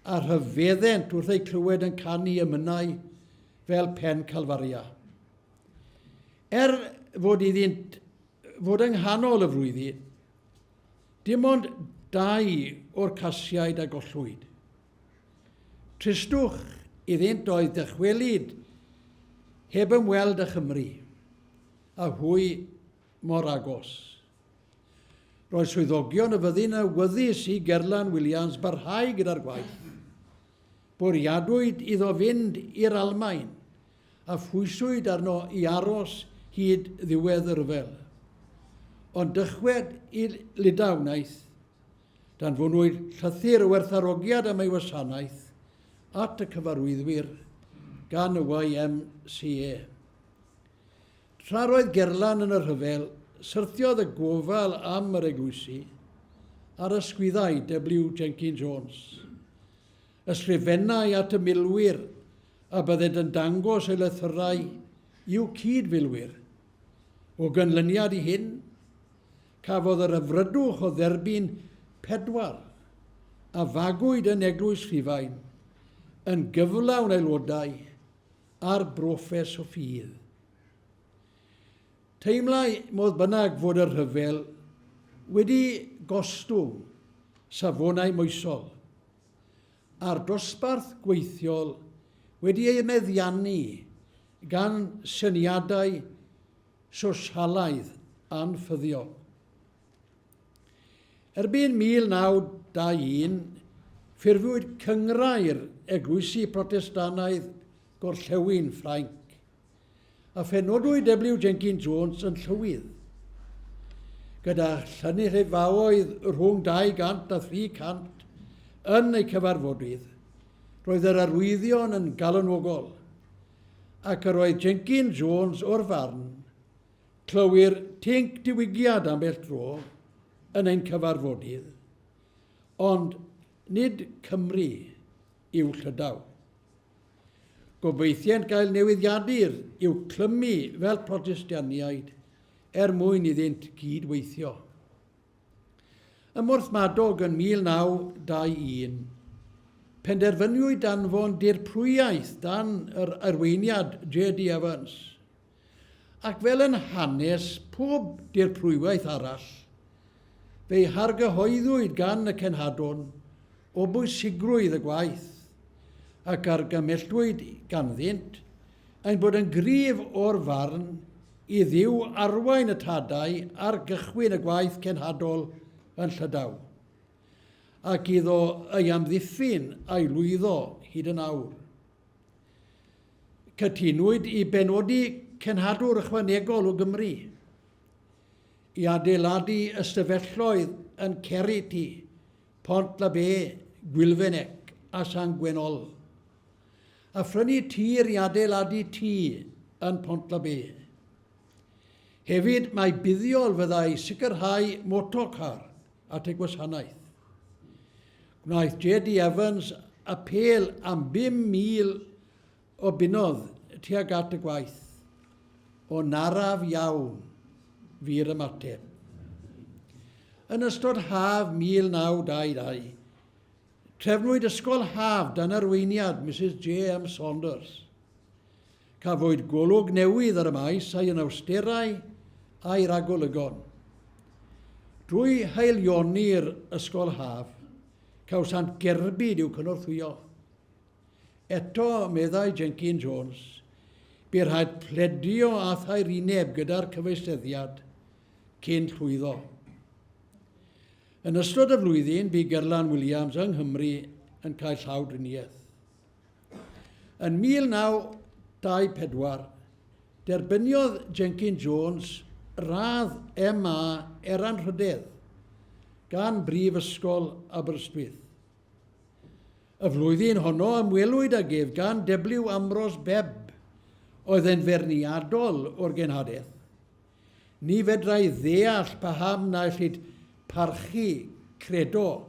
a rhyfeddent wrth eu clywed yn canu emynau fel Pen Calfaria. Er fod iddynt fod yng nghanol y flwyddyn, dim ond dau o'r Casiaid a gollwyd. Tristwch iddynt oedd dychwelyd heb ymweld â Chymru, a hwy mor agos. Roedd swyddogion y fyddin yn awyddus i Gerlan Williams barhau gyda'r gwaith. Bwriadwyd iddo fynd i'r Almaen, a phwyswyd arno i aros hyd ddiwedd y rhyfel. Ond dychwed i Lydaw wnaeth. Danfonwyd llythyr o werthfawrogiad am ei wasanaeth at y cyfarwyddwyr gan y YMCA. Tra roedd Gerlan yn y rhyfel, syrthiodd y gofal am yr eglwysi ar ysgwyddau W Jenkins Jones. Ysgrifennai at y milwyr a byddent yn dangos ei lythyrau i'w cyd-filwyr. O ganlyniad i hyn, cafodd yr hyfrydwch o dderbyn pedwar a fagwyd yn Eglwys Rhufain yn gyflawn aelodau ar broffes o ffydd. Teimlai, modd bynnag, fod y rhyfel wedi gostwng safonau moesol a'r dosbarth gweithiol wedi ei meddiannu gan syniadau sosialaidd anffyddiol. Erbyn 1921, ffurfiwyd Cynghrair Eglwysi Protestannaidd Gorllewin Ffrainc, a phenodwyd W Jenkins Jones yn llywydd. Gyda chynulleidfaoedd rhwng 200 a 300 yn eu cyfarfodydd, roedd yr arwyddion yn galonogol, ac yr oedd Jenkins Jones o'r farn Clywir tinc diwygiad ambell dro yn ein cyfarfodydd, ond nid Cymru yw Llydaw. Gobeithient gael newyddiadur i'w clymu fel Protestianiaid er mwyn iddynt gyd-weithio. Ym Mhorthmadog yn 1921, penderfynwyd danfon dirprwyaeth dan yr arweiniad J.D. Evans, Ac fel yn hanes pob dirprwyaeth arall, fe'i hargyhoeddwyd gan y cenhadon o bwysigrwydd y gwaith, ac argymhellwyd ganddynt ein bod yn gryf o'r farn i Dduw arwain y tadau ar gychwyn y gwaith cenhadol yn Llydaw, ac iddo ei amddiffyn a'i lwyddo hyd yn awr. Cytunwyd i benodi cenhadwr ychwanegol o Gymru i adeiladu ystafelloedd yn Cerity, Pont la Baie, Gwylfenec a San Gwenol, a phrynu tir i adeiladu tŷ yn Pont-la-Bé. Hefyd, mae buddiol fyddai sicrhau motocar at ei gwasanaeth. Gwnaeth J.D. Evans apêl am 5,000 o bunnoedd tuag at y gwaith. O'n araf iawn fu'r ymateb. Yn ystod haf 1922, trefnwyd ysgol haf dan arweiniad Misus J.M. Saunders. Cafwyd golwg newydd ar y maes a'i anawsterau a'i ragolygon. Drwy haelioni'r ysgol haf, cawsant gerbyd i'w cynorthwyo. Eto, meddai Jenkin Jones, bu rhaid pledio â thaerineb gyda'r cyfeisteddiad cyn llwyddo. Yn ystod y flwyddyn, bu Gerlan Williams yng Nghymru yn cael llawdriniaeth. Yn 1924, derbyniodd Jenkin Jones radd MA er anrhydedd gan Brifysgol Aberystwyth. Y flwyddyn honno ymwelwyd ag ef gan W Ambrose Bebb, oedd yn feirniadol o'r genhadaeth. Ni fedrai ddeall paham na ellid parchu credo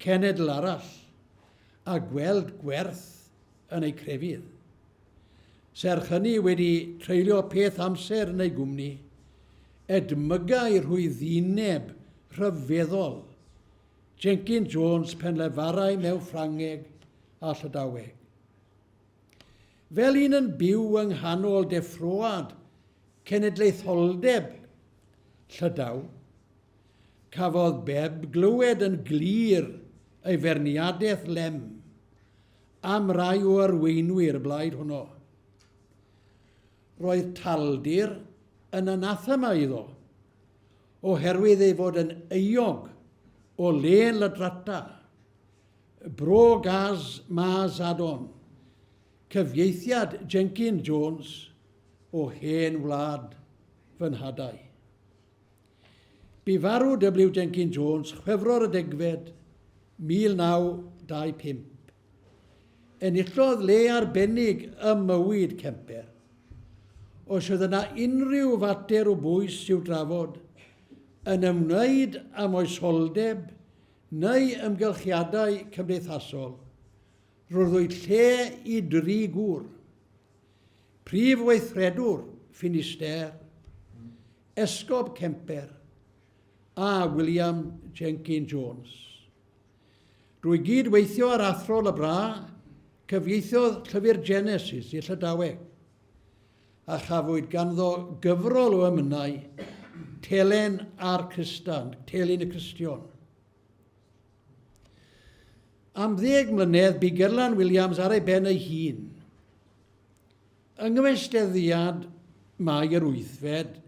cenedl arall a gweld gwerth yn eu crefydd. Serch hynny, wedi treulio peth amser yn ei gwmni, edmygai rhwyddineb rhyfeddol Jenkin Jones pen lefarai mewn Ffrangeg a Llydaweg. Fel un yn byw yng nghanol deffroad cenedlaetholdeb Llydaw, Cafodd Bebb glywed yn glir ei feirniadaeth lem am rai o arweinwyr y blaid honno. Roedd taldir yn anathema iddo, oherwydd ei fod yn euog o lên ladrata, bro gaz ma zadon, cyfieithiad Jenkin Jones o hen wlad fy nhadau. Bu farw W Jenkin Jones Chwefror y degfed, 1925. Enillodd le arbennig ym mywyd Kemper. Os oedd yna unrhyw fater o bwys i'w drafod yn ymwneud â moesoldeb neu ymgylchiadau cymdeithasol, rhoddwyd lle i dri gŵr. Prif Weithredwr Finisterre, Esgob Kemper a William Jenkin Jones. Drwy gyd-weithio â'r Athro Labra, cyfieithodd Llyfr Genesis i'r Llydaweg, a chafwyd ganddo gyfrol o emynau, Telen a'r Cristan, Telyn y Cristion. Am ddeg mlynedd bu Gerlan Williams ar ei ben ei hun. Yng nghyfeisteddiad Mai yr Wythfed,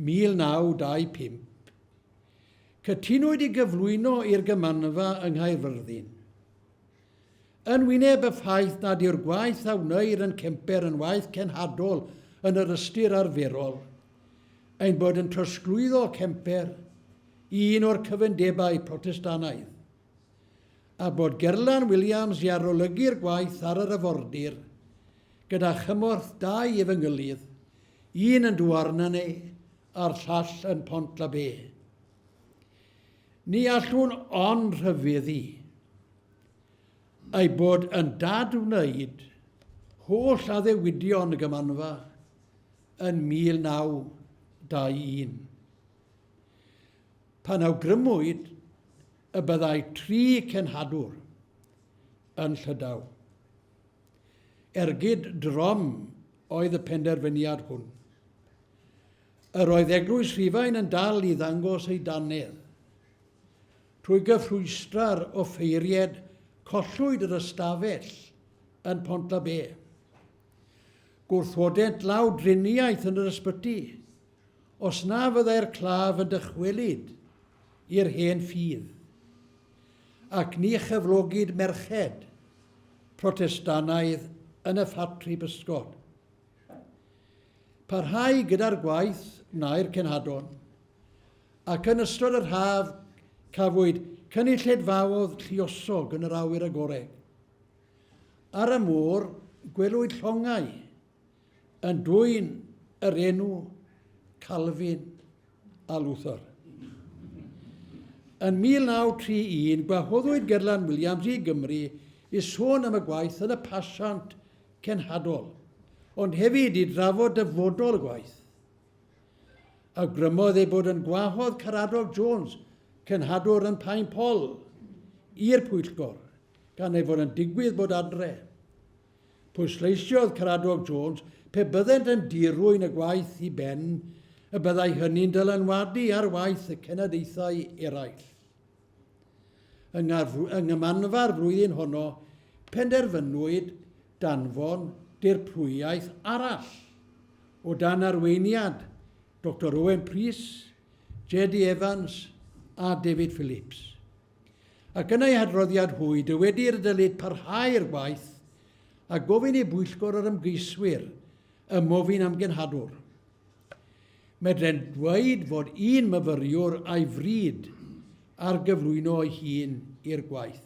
1925, cytunwyd i gyflwyno i'r Gymanfa yng Nghaerfyrddin. Yn wyneb y ffaith nad yw'r gwaith a wneir yn Kemper yn waith cenhadol yn yr ystyr arferol, ein bod yn trosglwyddo Kemper i un o'r cyfundebau Protestannaidd, a bod Gerlan Williams i arolygu'r gwaith ar yr afordir gyda chymorth dau efengylydd, un yn Douarnenez a'r llall yn Pont-l'Abbé. Ni allwn ond rhyfeddu ei bod yn dadwneud holl addewidion y Gymanfa yn 1921. Pan awgrymwyd y byddai tri cenhadwr yn Llydaw. Ergyd drom oedd y penderfyniad hwn. Yr oedd Eglwys Rhufain yn dal i ddangos ei dannedd. Trwy gyffrwystra'r offeiried collwyd yr ystafell yn Pont-l'Abbé. Gwrthodent lawdriniaeth yn yr ysbyty os na fyddai'r claf yn dychwelyd i'r hen ffydd, ac ni chyflogid merched Protestannaidd yn y ffatri bysgod. Parhau gyda'r gwaith wnae'r cenhadon, ac yn ystod yr haf cafwyd cynulleidfaoedd lluosog yn yr awyr agored. Ar y môr, gwelwyd llongau. yn dwyn yr enw Calvin a Luther. Yn 1931, gwahoddwyd Gerlan Williams i Gymru i sôn am y gwaith yn y pasiant cenhadol, ond hefyd i drafod dyfodol y gwaith. Awgrymodd ei bod yn gwahodd Caradog Jones, cenhadwr yn Paen Pol, i'r pwyllgor, gan ei fod yn digwydd bod adre. Pwysleisiodd Caradog Jones pe byddent yn dirwyn y gwaith i ben, y byddai hynny'n dylanwadu ar waith y cenadaethau eraill. Yng Nghymanfa'r flwyddyn honno, penderfynwyd danfon dirprwyaeth arall, o dan arweiniad Doctor Owen Prys, JD Evans a David Phillips. Ac yn eu hadroddiad hwy, dywedir y dylid parhau'r gwaith a gofyn i bwyllgor yr ymgeiswyr ymofyn am genhadwr. Medrent ddweud fod un myfyriwr a'i fryd ar gyflwyno ei hun i'r gwaith.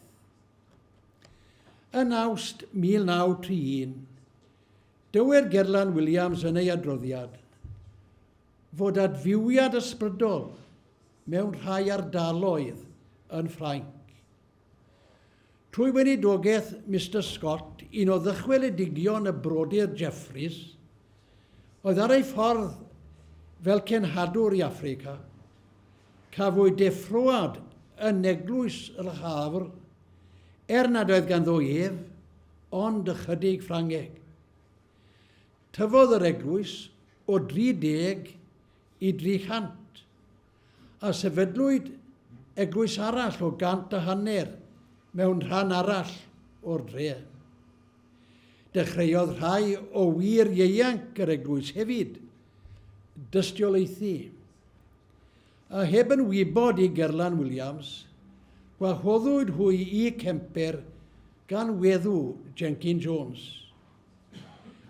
Yn Awst 1931, dywed Gerlan Williams yn ei adroddiad fod adfywiad ysbrydol mewn rhai ardaloedd yn Ffrainc. Trwy weinidogaeth Mister Scott, un o ddychweledigion y brodyr Jeffreys, oedd ar ei ffordd fel cenhadwr i Affrica, cafwyd deffroad yn eglwys yr Havre, er nad oedd ganddo ef ond ychydig Ffrangeg. Tyfodd yr eglwys o 30 i 300, a sefydlwyd eglwys arall o gant a hanner mewn rhan arall o'r dre. Dechreuodd rhai o wir ieuanc yr eglwys hefyd dystiolaethu. A heb yn wybod i Gerlan Williams, gwahoddwyd hwy i Kemper gan weddw Jenkin Jones.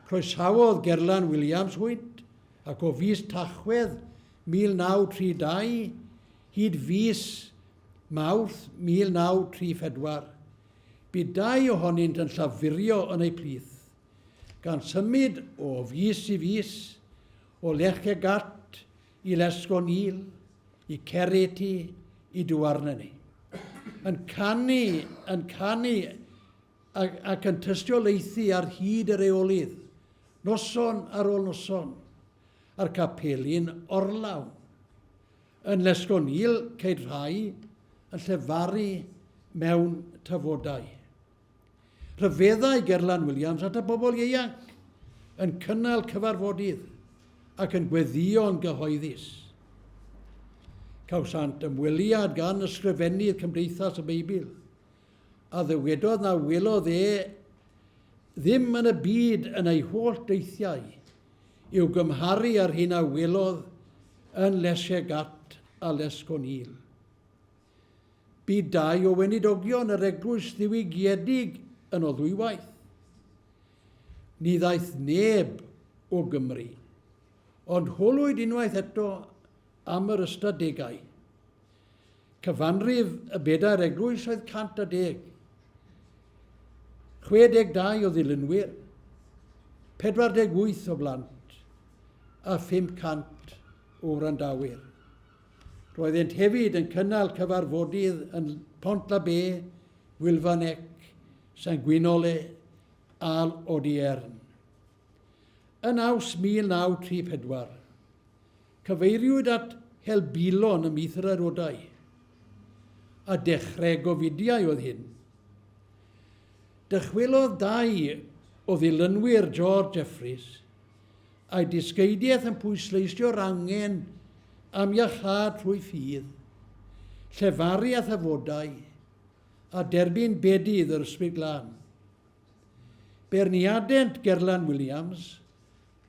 Croesawodd Gerlan Williams hwynt, ac o fis Tachwedd 1932 hyd fis Mawrth 1934, bu dau ohonynt yn llafurio yn eu plith, gan symud o fis i fis, o Lechegart i Lesconil, i Cereti, i Douarnenez. Yn canu, yn canu ac, ac yn tystiolaethu ar hyd yr eolydd, noson ar ôl noson, a'r capeli'n orlawn. Yn Lesconil ceid rhai yn llefaru mewn tafodau. Rhyfeddai Gerlan Williams at y bobl ieuanc yn cynnal cyfarfodydd ac yn gweddïo'n gyhoeddus. Cawsant ymweliad gan ysgrifennydd Cymdeithas y Beibl, a ddywedodd na welodd e ddim yn y byd yn ei holl deithiau i'w gymharu â'r hyn a welodd yn Leshegat a Lesconil. Bu dau o weinidogion yr eglwys ddiwygiedig yno ddwywaith. Ni ddaeth neb o Gymru, ond holwyd unwaith eto am yr ystadegau. Cyfanrif y bedair eglwys oedd 110. 62 o ddilynwyr, 48 o blant a 500 o wrandawyr. Roeddent hefyd yn cynnal cyfarfodydd yn Pont la Bé, Wylfanec, Saint-Gwynole a Audierne. Yn Awst 1934, Cyfeiriwyd at helbulon ymhlith yr aelodau, a dechrau gofidiau oedd hyn. Dychwelodd dau o ddilynwyr George Jeffreys, a'i disgeidiaeth yn pwysleisio'r angen am iachâd trwy ffydd, llefaru a thafodau, a derbyn bedydd yr Ysbryd Glân. Beirniadent Gerlan Williams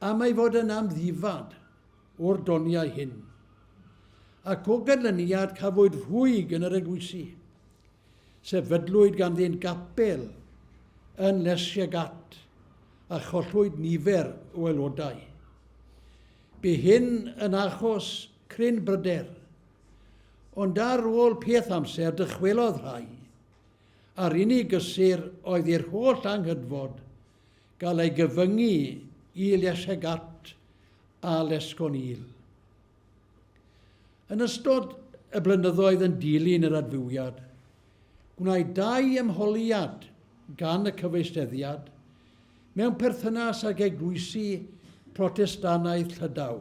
am ei fod yn amddifad o'r doniau hyn, ac o ganlyniad cafwyd rhwyg yn yr eglwysi. Sefydlwyd ganddynt gapel yn Lesiegat a chollwyd nifer o aelodau. Bu hyn yn achos cryn bryder, ond ar ôl peth amser dychwelodd rhai, a'r unig gysur oedd i'r holl anghydfod gael ei gyfyngu i Leshegat a Lesconil. Yn ystod y blynyddoedd yn dilyn yr adfywiad, gwnaed dau ymholiad gan y cyfeisteddiad mewn perthynas ag eglwysi Protestannaidd Llydaw.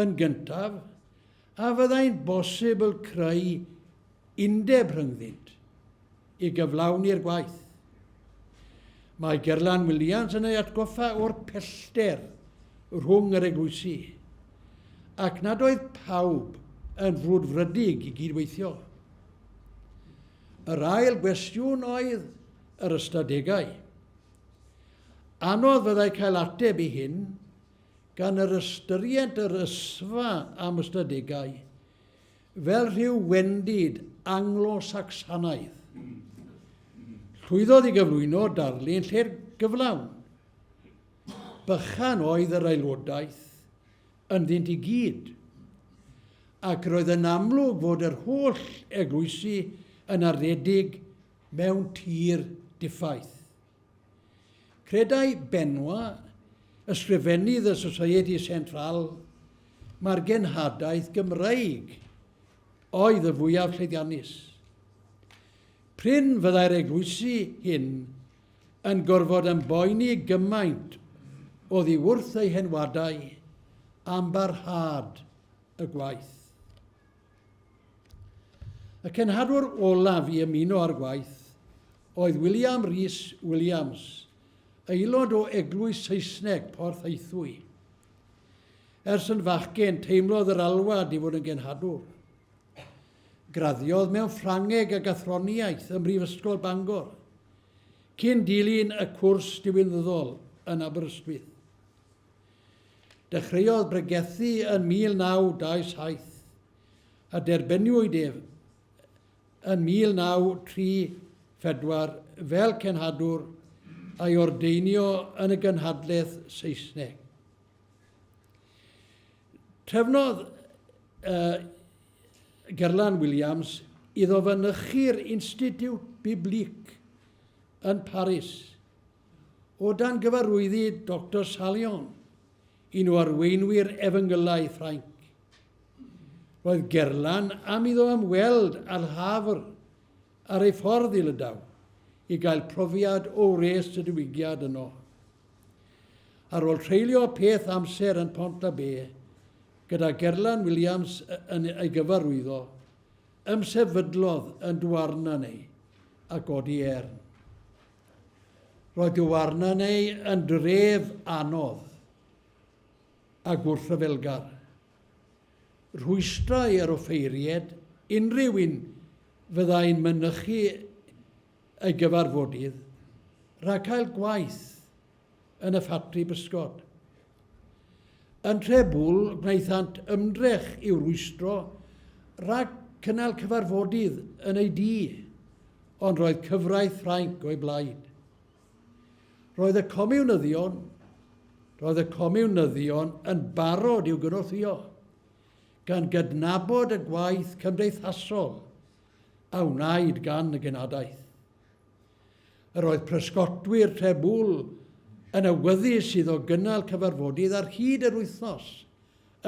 Yn gyntaf, a fyddai'n bosibl creu undeb rhyngddynt i gyflawni'r gwaith? Mae Gerlan Williams yn ei atgoffa o'r pellter rhwng yr eglwysi, ac nad oedd pawb yn frwdfrydig i gydweithio. Yr ail gwestiwn oedd yr ystadegau. Anodd fyddai cael ateb i hyn gan yr ystyried yr ysfa am ystadegau fel rhyw wendid Anglo-Sacsanaidd. Llwyddodd i gyflwyno darlun lle'r gyflawn. Bychan oedd yr aelodaeth ynddynt i gyd, ac roedd yn amlwg fod yr holl eglwysi yn aredig mewn tir diffaith. Credai Benoit, ysgrifennydd y Société Centrale, mai'r genhadaeth Gymreig oedd y fwyaf llwyddiannus. Prin fyddai'r eglwysi hyn yn gorfod ymboeni gymaint oddi wrth eu henwadau am barhad y gwaith. Y cenhadwr olaf i ymuno â'r gwaith oedd William Rees Williams, aelod o eglwys Saesneg Porth Aethwy. Ers yn fachgen, teimlodd yr alwad i fod yn genhadwr. Graddiodd mewn Ffrangeg ac Athroniaeth ym Mhrifysgol Bangor, cyn dilyn y cwrs diwinyddol yn Aberystwyth. Dechreuodd bregethu yn 1927 a derbyniwyd ef yn 1934 fel cenhadwr a'i ordeinio yn y gynhadledd Saesneg. Trefnodd uh, Gerlan Williams iddo fynychu'r Institut Biblique yn Paris o dan gyfarwyddyd Doctor Salion, un o arweinwyr efengylau Ffrainc. Roedd Gerlan am iddo ymweld â Le Havre ar ei ffordd i Lydaw i gael profiad o wres y diwygiad yno. Ar ôl treulio peth amser yn Pont-l'Abbé, gyda Gerlan Williams yn ei gyfarwyddo, ymsefydlodd yn Douarnenez a godi ern. Roedd Douarnenez yn dref anodd a gwrthryfelgar. Rhwystrau yr offeiried, unrhyw un fyddai'n mynychu ei gyfarfodydd, rhag cael gwaith yn y ffatri bysgod. Yn Nhrebŵl, gwnaethant ymdrech i'w rwystro rhag cynnal cyfarfodydd yn ei dŷ, ond roedd cyfraith Ffrainc o'i blaid. Roedd y Comiwnyddion, roedd y Comiwnyddion yn barod i'w gynorthwyo, gan gydnabod y gwaith cymdeithasol a wnaed gan y genadaeth. Yr oedd prysgotwyr Trebŵl yn awyddus iddo gynnal cyfarfodydd ar hyd yr wythnos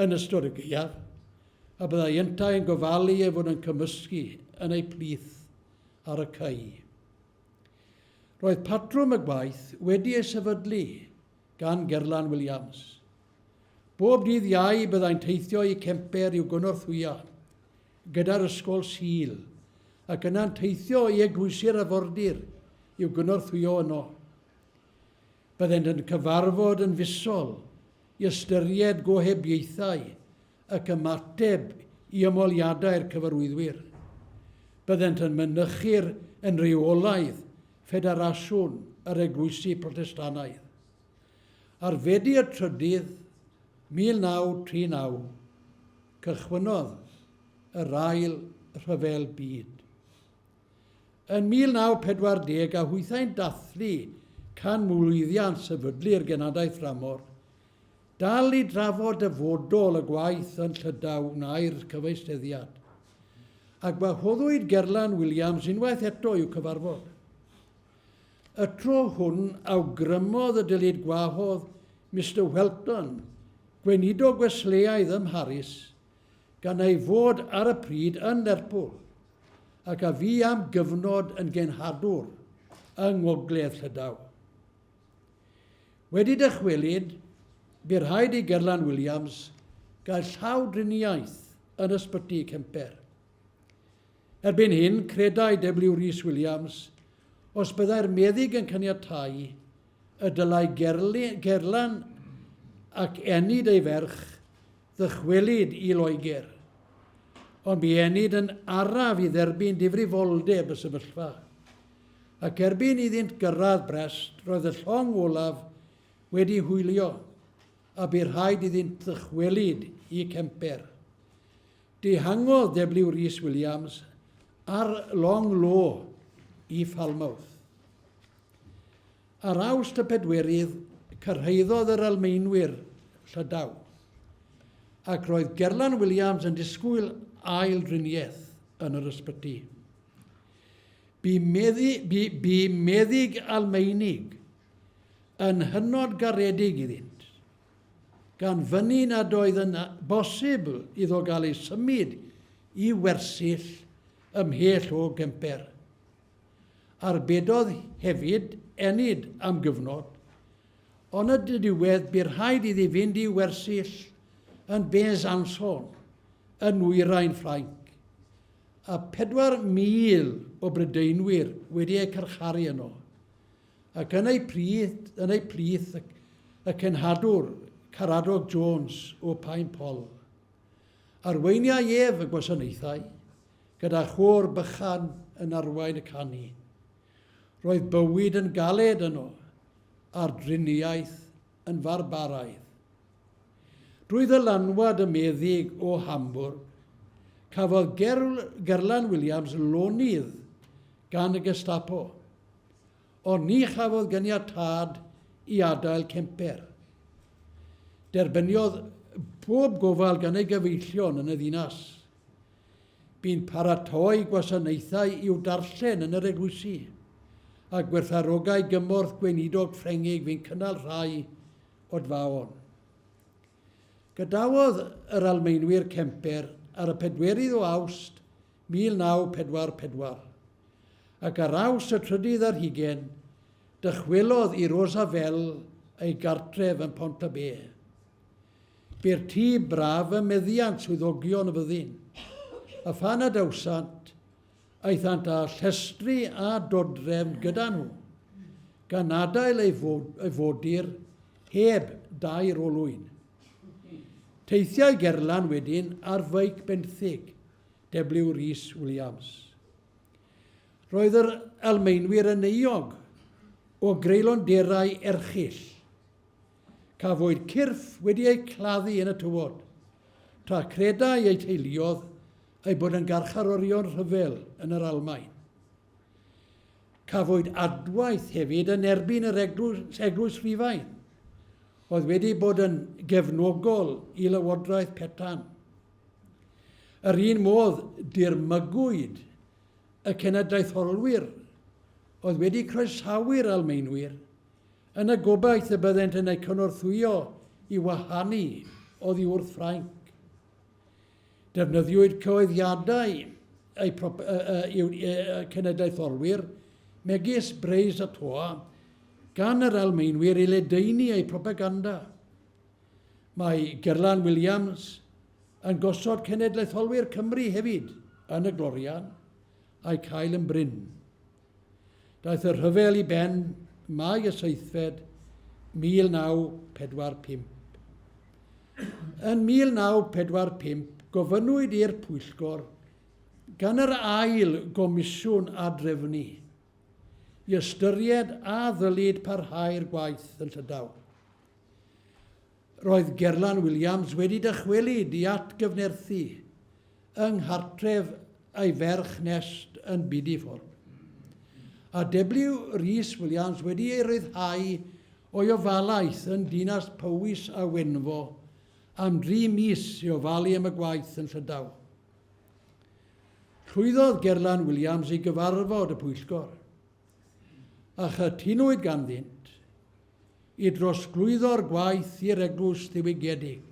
yn ystod y gaeaf, a byddai yntau yn gofalu ei fod yn cymysgu yn eu plith ar y cy. Roedd patrwm y gwaith wedi ei sefydlu gan Gerlan Williams. Bob dydd Iau byddai'n teithio i Kemper i'w gynorthwyo gyda'r ysgol Sul, ac yna'n teithio i eglwysi'r arfordir i'w gynorthwyo yno. Byddent yn cyfarfod yn fisol i ystyried gohebiaethau ac ymateb i ymholiadau'r cyfarwyddwyr. Byddent yn mynychu'r yn rheolaidd Ffederasiwn yr Eglwysi Protestannaidd. Ar Fedi y Trydydd, 1939, cychwynnodd yr Ail Rhyfel Byd. Yn 1940, a hwythau'n dathlu canmlwyddiant sefydlu'r Genadaeth Dramor, Dal i drafod dyfodol y gwaith yn Llydaw wnâi'r cyfaesteddiad, a gwahoddwyd Gerlan Williams unwaith eto i'w cyfarfod. Y tro hwn awgrymodd y dylid gwahodd Mister Whelton, gweinidog Wesleaidd ym Mharis, gan ei fod ar y pryd yn Lerpwl, ac a fu am gyfnod yn genhadwr yng Ngogledd Llydaw. Wedi dychwelyd, bu rhaid i Gerlan Williams gael llawdriniaeth yn Ysbyty Kemper. Erbyn hyn, credai W Rees Williams, os byddai'r meddyg yn caniatáu, y dylai Gerlan ac Enid ei ferch ddychwelyd i Loegr. Ond bu Enid yn araf i dderbyn difrifoldeb y sefyllfa. Ac erbyn iddynt gyrraedd Brest, roedd y llong olaf wedi hwylio, a bu rhaid iddynt ddychwelyd i Kemper. Dihangodd W Rees Williams ar long lo i Falmouth. Ar Awst y pedwerydd, cyrhaeddodd yr Almaenwyr Llydaw, ac roedd Gerlan Williams yn disgwyl ail driniaeth yn yr ysbyty. Bu, meddi, bu, bu meddyg Almaenig yn hynod garedig iddynt, gan fynnu nad oedd yn bosibl iddo gael ei symud i wersyll ymhell o Gemper. Arbedodd hefyd Enid am gyfnod, ond yn y diwedd bu rhaid iddi fynd i wersyll yn Besançon yn nwyrain Ffrainc, a 4,000 o Brydeinwyr wedi eu carcharu yno, ac yn eu plith, yn eu plith y, y cenhadwr Caradog Jones o Paimpol. Arweiniai ef y gwasanaethau, gyda chôr bychan yn arwain y canu. Roedd bywyd yn galed yno, a'r driniaeth yn farbaraidd. Drwy ddylanwad y meddyg o Hamburg, cafodd Gerlan Williams lonydd gan y Gestapo, ond ni chafodd ganiatâd i adael Kemper. Derbyniodd pob gofal gan ei gyfeillion yn y ddinas. Bu'n paratoi gwasanaethau i'w darllen yn yr eglwysi, a gwerthfawrogai gymorth gweinidog Ffrengig fu'n cynnal rhai odfaon. Gadawodd yr Almaenwyr Kemper ar y pedwerydd o Awst 1944, ac ar Awst y trydydd ar hugain, dychwelodd i Rosa Fell ei gartref yn Pont-y-Bê. Bu'r tŷ braf ym meddiant swyddogion y fyddin, a phan adawsant, aethant â llestri a dodrefn gyda nhw, gan adael ei fodur heb dair olwyn. Teithiai Gerlan wedyn ar feic benthyg W Rees Williams. Roedd yr Almaenwyr yn euog o greulonderau erchyll. Cafwyd cyrff wedi eu claddu yn y tywod, tra credai eu teuluodd eu bod yn garcharorion rhyfel yn yr Almaen. Cafwyd adwaith hefyd yn erbyn yr Eglwys, Eglwys Rhufain, oedd wedi bod yn gefnogol i lywodraeth Petain. Yr un modd dirmygwyd y cenedlaetholwyr oedd wedi croesawu'r Almaenwyr yn y gobaith y byddent yn eu cynorthwyo i wahanu oddi wrth Ffrainc. Defnyddiwyd cyhoeddiadau eu prop, uh, uh, cenedlaetholwyr, megis Breis a Toa, gan yr Almaenwyr i ledaenu eu propaganda. Mae Gerlan Williams yn gosod cenedlaetholwyr Cymru hefyd yn y glorian, a'i cael yn brin. Daeth y rhyfel i ben Mai y seithfed, 1945. Yn 1945, gofynnwyd i'r pwyllgor gan yr ail gomisiwn adrefnu i ystyried a ddylid parhau'r gwaith yn Llydaw. Roedd Gerlan Williams wedi dychwelyd i atgyfnerthu yng nghartref ei ferch Nest yn Bideford. A W Rees Williams wedi ei ryddhau o'i ofalaeth yn dinas Powys a Wenfo am dri mis i ofalu am y gwaith yn Llydaw. Llwyddodd Gerlan Williams i gyfarfod y pwyllgor. a chytunwyd ganddynt i drosglwyddo'r gwaith i'r Eglwys Ddiwygiedig,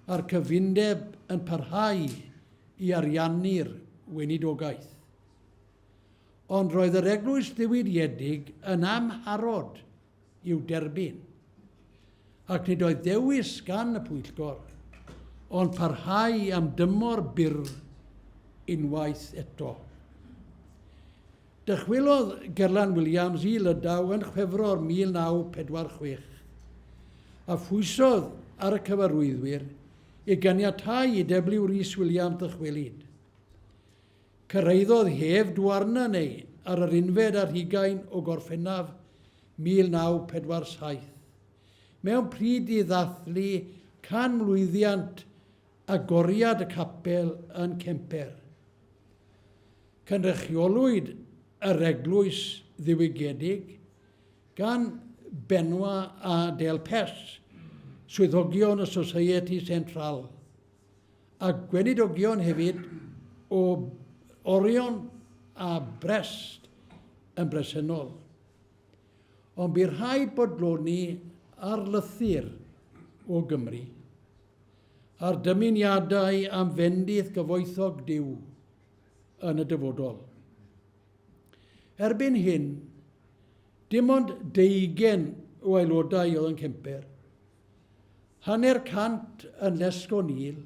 a'r cyfundeb yn parhau i ariannu'r weinidogaeth. Ond roedd yr Eglwys Ddiwygiedig yn amharod i'w derbyn, ac nid oedd dewis gan y pwyllgor ond parhau am dymor byr unwaith eto. Dychwelodd Gerlan Williams i Lydaw yn Chwefror 1946, a phwysodd ar y cyfarwyddwyr i ganiatáu i W. Rees Williams ddychwelyd. Cyrhaeddodd hef Douarnenez ar yr unfed ar hugain o Gorffennaf 1947, mewn pryd i ddathlu canmlwyddiant agoriad y capel yn Kemper. Cynrychiolwyd yr Eglwys Ddiwygiedig gan Benoît a Delpech, swyddogion y Société Centrale, a gweinidogion hefyd o Orion a Brest yn bresennol. Ond bu rhaid bodloni ar lythyr o Gymru a'r dymuniadau am fendith gyfoethog Duw yn y dyfodol. Erbyn hyn, dim ond deugen o aelodau oedd yn Kemper, hanner cant yn Lesconil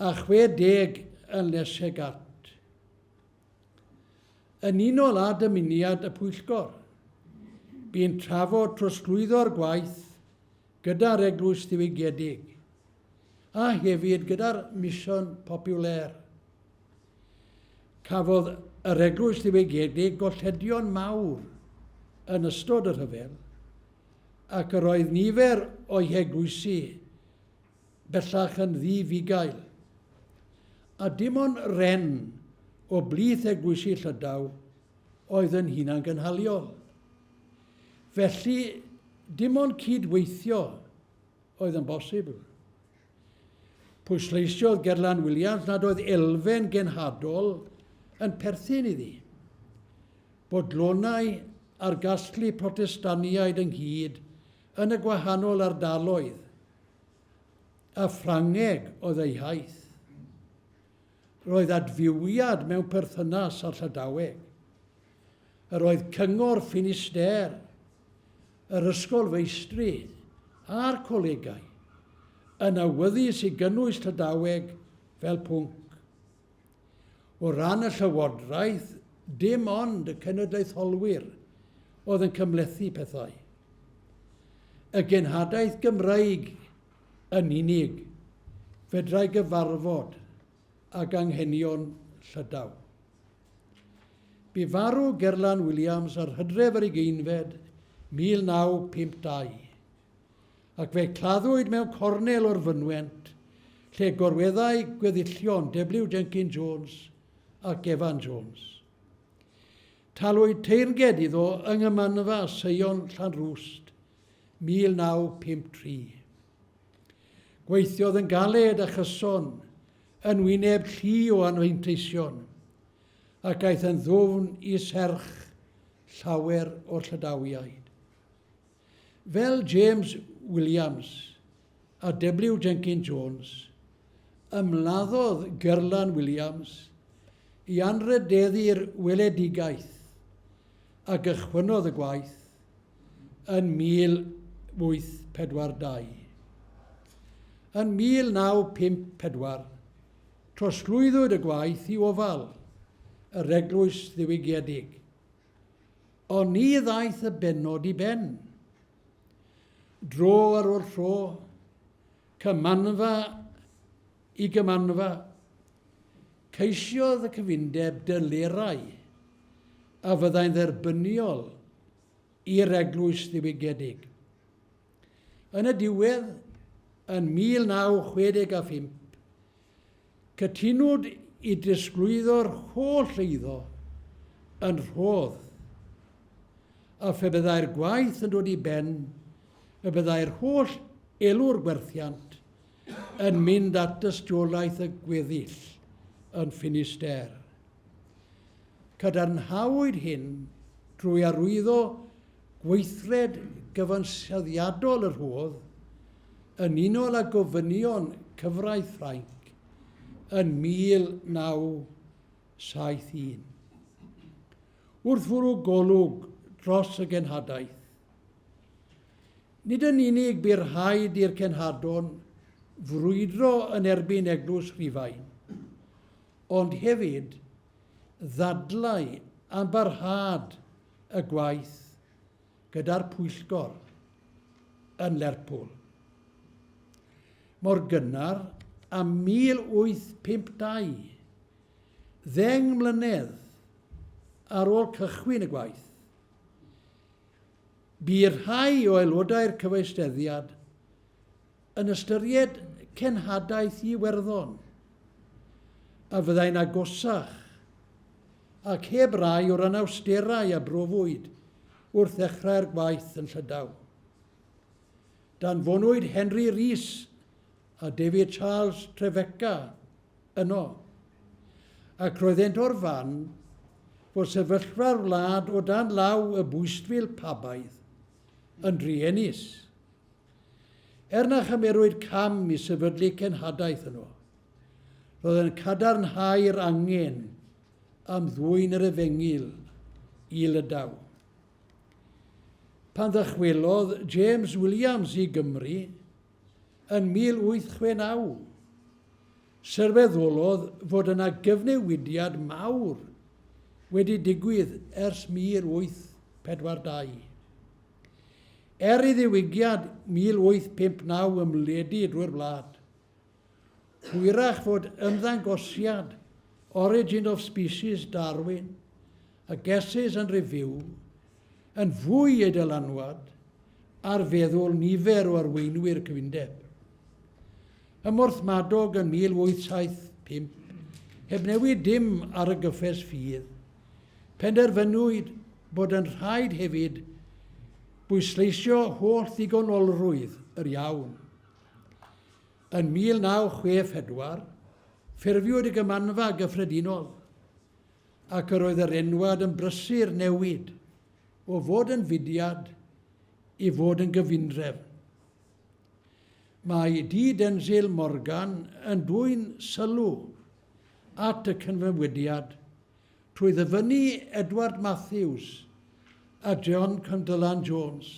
a 60 yn Lesegart. Yn unol â dymuniad y pwyllgor, bu'n trafod trosglwyddo'r gwaith gyda'r Eglwys Ddiwygiedig, a hefyd gyda'r Mission Populaire. Cafodd yr Eglwys Ddiwygiedig golledion mawr yn ystod y rhyfel, ac yr oedd nifer o'i heglwysi bellach yn ddi-fugail, a dim ond Rennes o blith eglwysi Llydaw oedd yn hunangynhaliol. Felly, dim ond cyd-weithio oedd yn bosibl. Pwysleisiodd Gerlan Williams nad oedd elfen genhadol yn perthyn iddi. Bodlonai ar gasglu Protestaniaid ynghyd yn y gwahanol ardaloedd, a Ffrangeg oedd ei hiaith. Roedd adfywiad mewn perthynas â'r Llydaweg. Yr oedd Cyngor Finisterre, yr Ysgol Feistri a'r colegau yn awyddus i gynnwys Llydaweg fel pwnc. O ran y llywodraeth, dim ond y cenedlaetholwyr oedd yn cymhlethu pethau. Y genhadaeth Gymraeg yn unig fedrai gyfarfod ag anghenion Llydaw. Bu farw Gerlan Williams ar Hydref yr Ugeinfed, 1952, ac fe claddwyd mewn cornel o'r fynwent lle gorweddai gweddillion W Jenkins Jones ac Evan Jones. Talwyd teyrnged iddo yng Nghymanfa Seion Llanrwst, 1953. Gweithiodd yn galed a chyson yn wyneb llu o anfanteision, ac aeth yn ddwfn i serch llawer o'r Llydawiaid. Fel James Williams a W Jenkins Jones, ymladdodd Gerlan Williams i anrhydeddu'r weledigaeth a gychwynnodd y gwaith yn 1842. Yn 1954, trosglwyddwyd y gwaith i ofal yr Eglwys Ddiwygiedig. Ond ni ddaeth y bennod i ben. Dro ar ôl tro, cymanfa i gymanfa, ceisiodd y cyfundeb delerau a fyddai'n dderbyniol i'r Eglwys Ddiwygiedig. Yn y diwedd, yn 1965, Cytunwyd i drosglwyddo'r holl eiddo yn rhodd, a phe byddai'r gwaith yn dod i ben, y byddai'r holl elw'r gwerthiant yn mynd at dystiolaeth y gweddill yn Finisterre. Cadarnhawyd hyn trwy arwyddo gweithred gyfansoddiadol y rhodd yn unol â gofynion cyfraith Ffrainc yn 1971. Wrth fwrw golwg dros y genhadaeth, nid yn unig bu rhaid i'r cenhadon frwydro yn erbyn Eglwys Rhufain, ond hefyd ddadlau am barhad y gwaith gyda'r pwyllgor yn Lerpwl. Mor gynnar â 1852, ddeng mlynedd ar ôl cychwyn y gwaith, bu rhai o aelodau'r cyfaesteddiad yn ystyried cenhadaeth Iwerddon, a fyddai'n agosach ac heb rai o'r anawsterau a brofwyd wrth ddechrau'r gwaith yn Llydaw. Danfonwyd Henry Rees a David Charles Trefeca yno, ac roeddent o'r farn fod sefyllfa'r wlad o dan law y bwystfil pabaidd yn druenus. Er na chymerwyd cam i sefydlu cenhadaeth yno, roedd yn cadarnhau'r angen am ddwyn yr efengyl i Lydaw. Pan ddychwelodd James Williams i Gymru yn 1869, sylweddolodd fod yna gyfnewidiad mawr wedi digwydd ers 1842. Er i ddiwygiad 1859 ymledu drwy'r wlad, hwyrach fod ymddangosiad Origin of Species Darwin a Guesses and Review yn fwy ei dylanwad ar feddwl nifer o arweinwyr cyfundeb. Ym Mhorthmadog yn 1875, heb newid dim ar y gyffes ffydd, Penderfynwyd bod yn rhaid hefyd bwysleisio holl ddigonolrwydd yr iawn. Yn 1964, ffurfiwyd y Gymanfa Gyffredinol, ac yr oedd yr enwad yn brysur newid o fod yn fudiad i fod yn gyfundrefn. Mae D. Denzil Morgan yn dwyn sylw at y cynfynwidiad trwy ddyfynnu Edward Matthews a John Cynddylan Jones.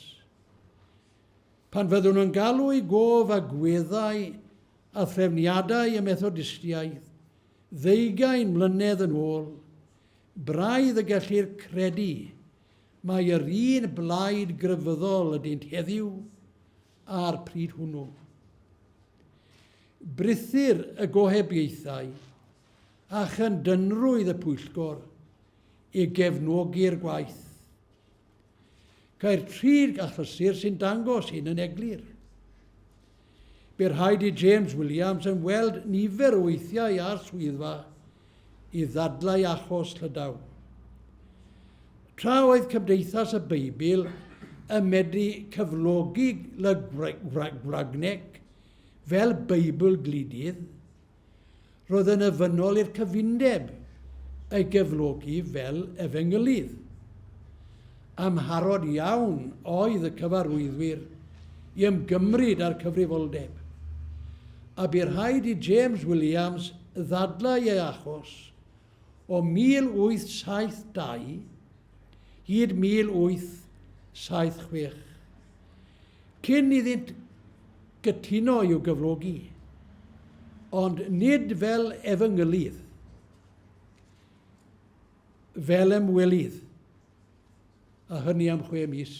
Pan fyddwn yn galw i gof agweddau a threfniadau y Methodistiaid ddeugain mlynedd yn ôl, braidd y gellir credu mai yr un blaid grefyddol ydynt heddiw a'r pryd hwnnw. Brithir y gohebiaethau a chyndynrwydd y pwyllgor i gefnogi'r gwaith. Ceir tri achlysur sy'n dangos hyn yn eglur. Bu rhaid i James Williams ymweld nifer o weithiau â'r swyddfa i ddadlau achos Llydaw. Tra oedd Cymdeithas y Beibl yn medru cyflogi Le Gwragnec fel Beibl gludydd, roedd yn ofynnol i'r cyfundeb ei gyflogi fel efengylydd. Amharod iawn oedd y cyfarwyddwyr i ymgymryd â'r cyfrifoldeb, a bu rhaid i James Williams ddadlau ei achos o 1872 hyd 1876, cyn iddynt gytuno i'w gyflogi, ond nid fel efengylydd, fel ymwelydd, a hynny am chwe mis.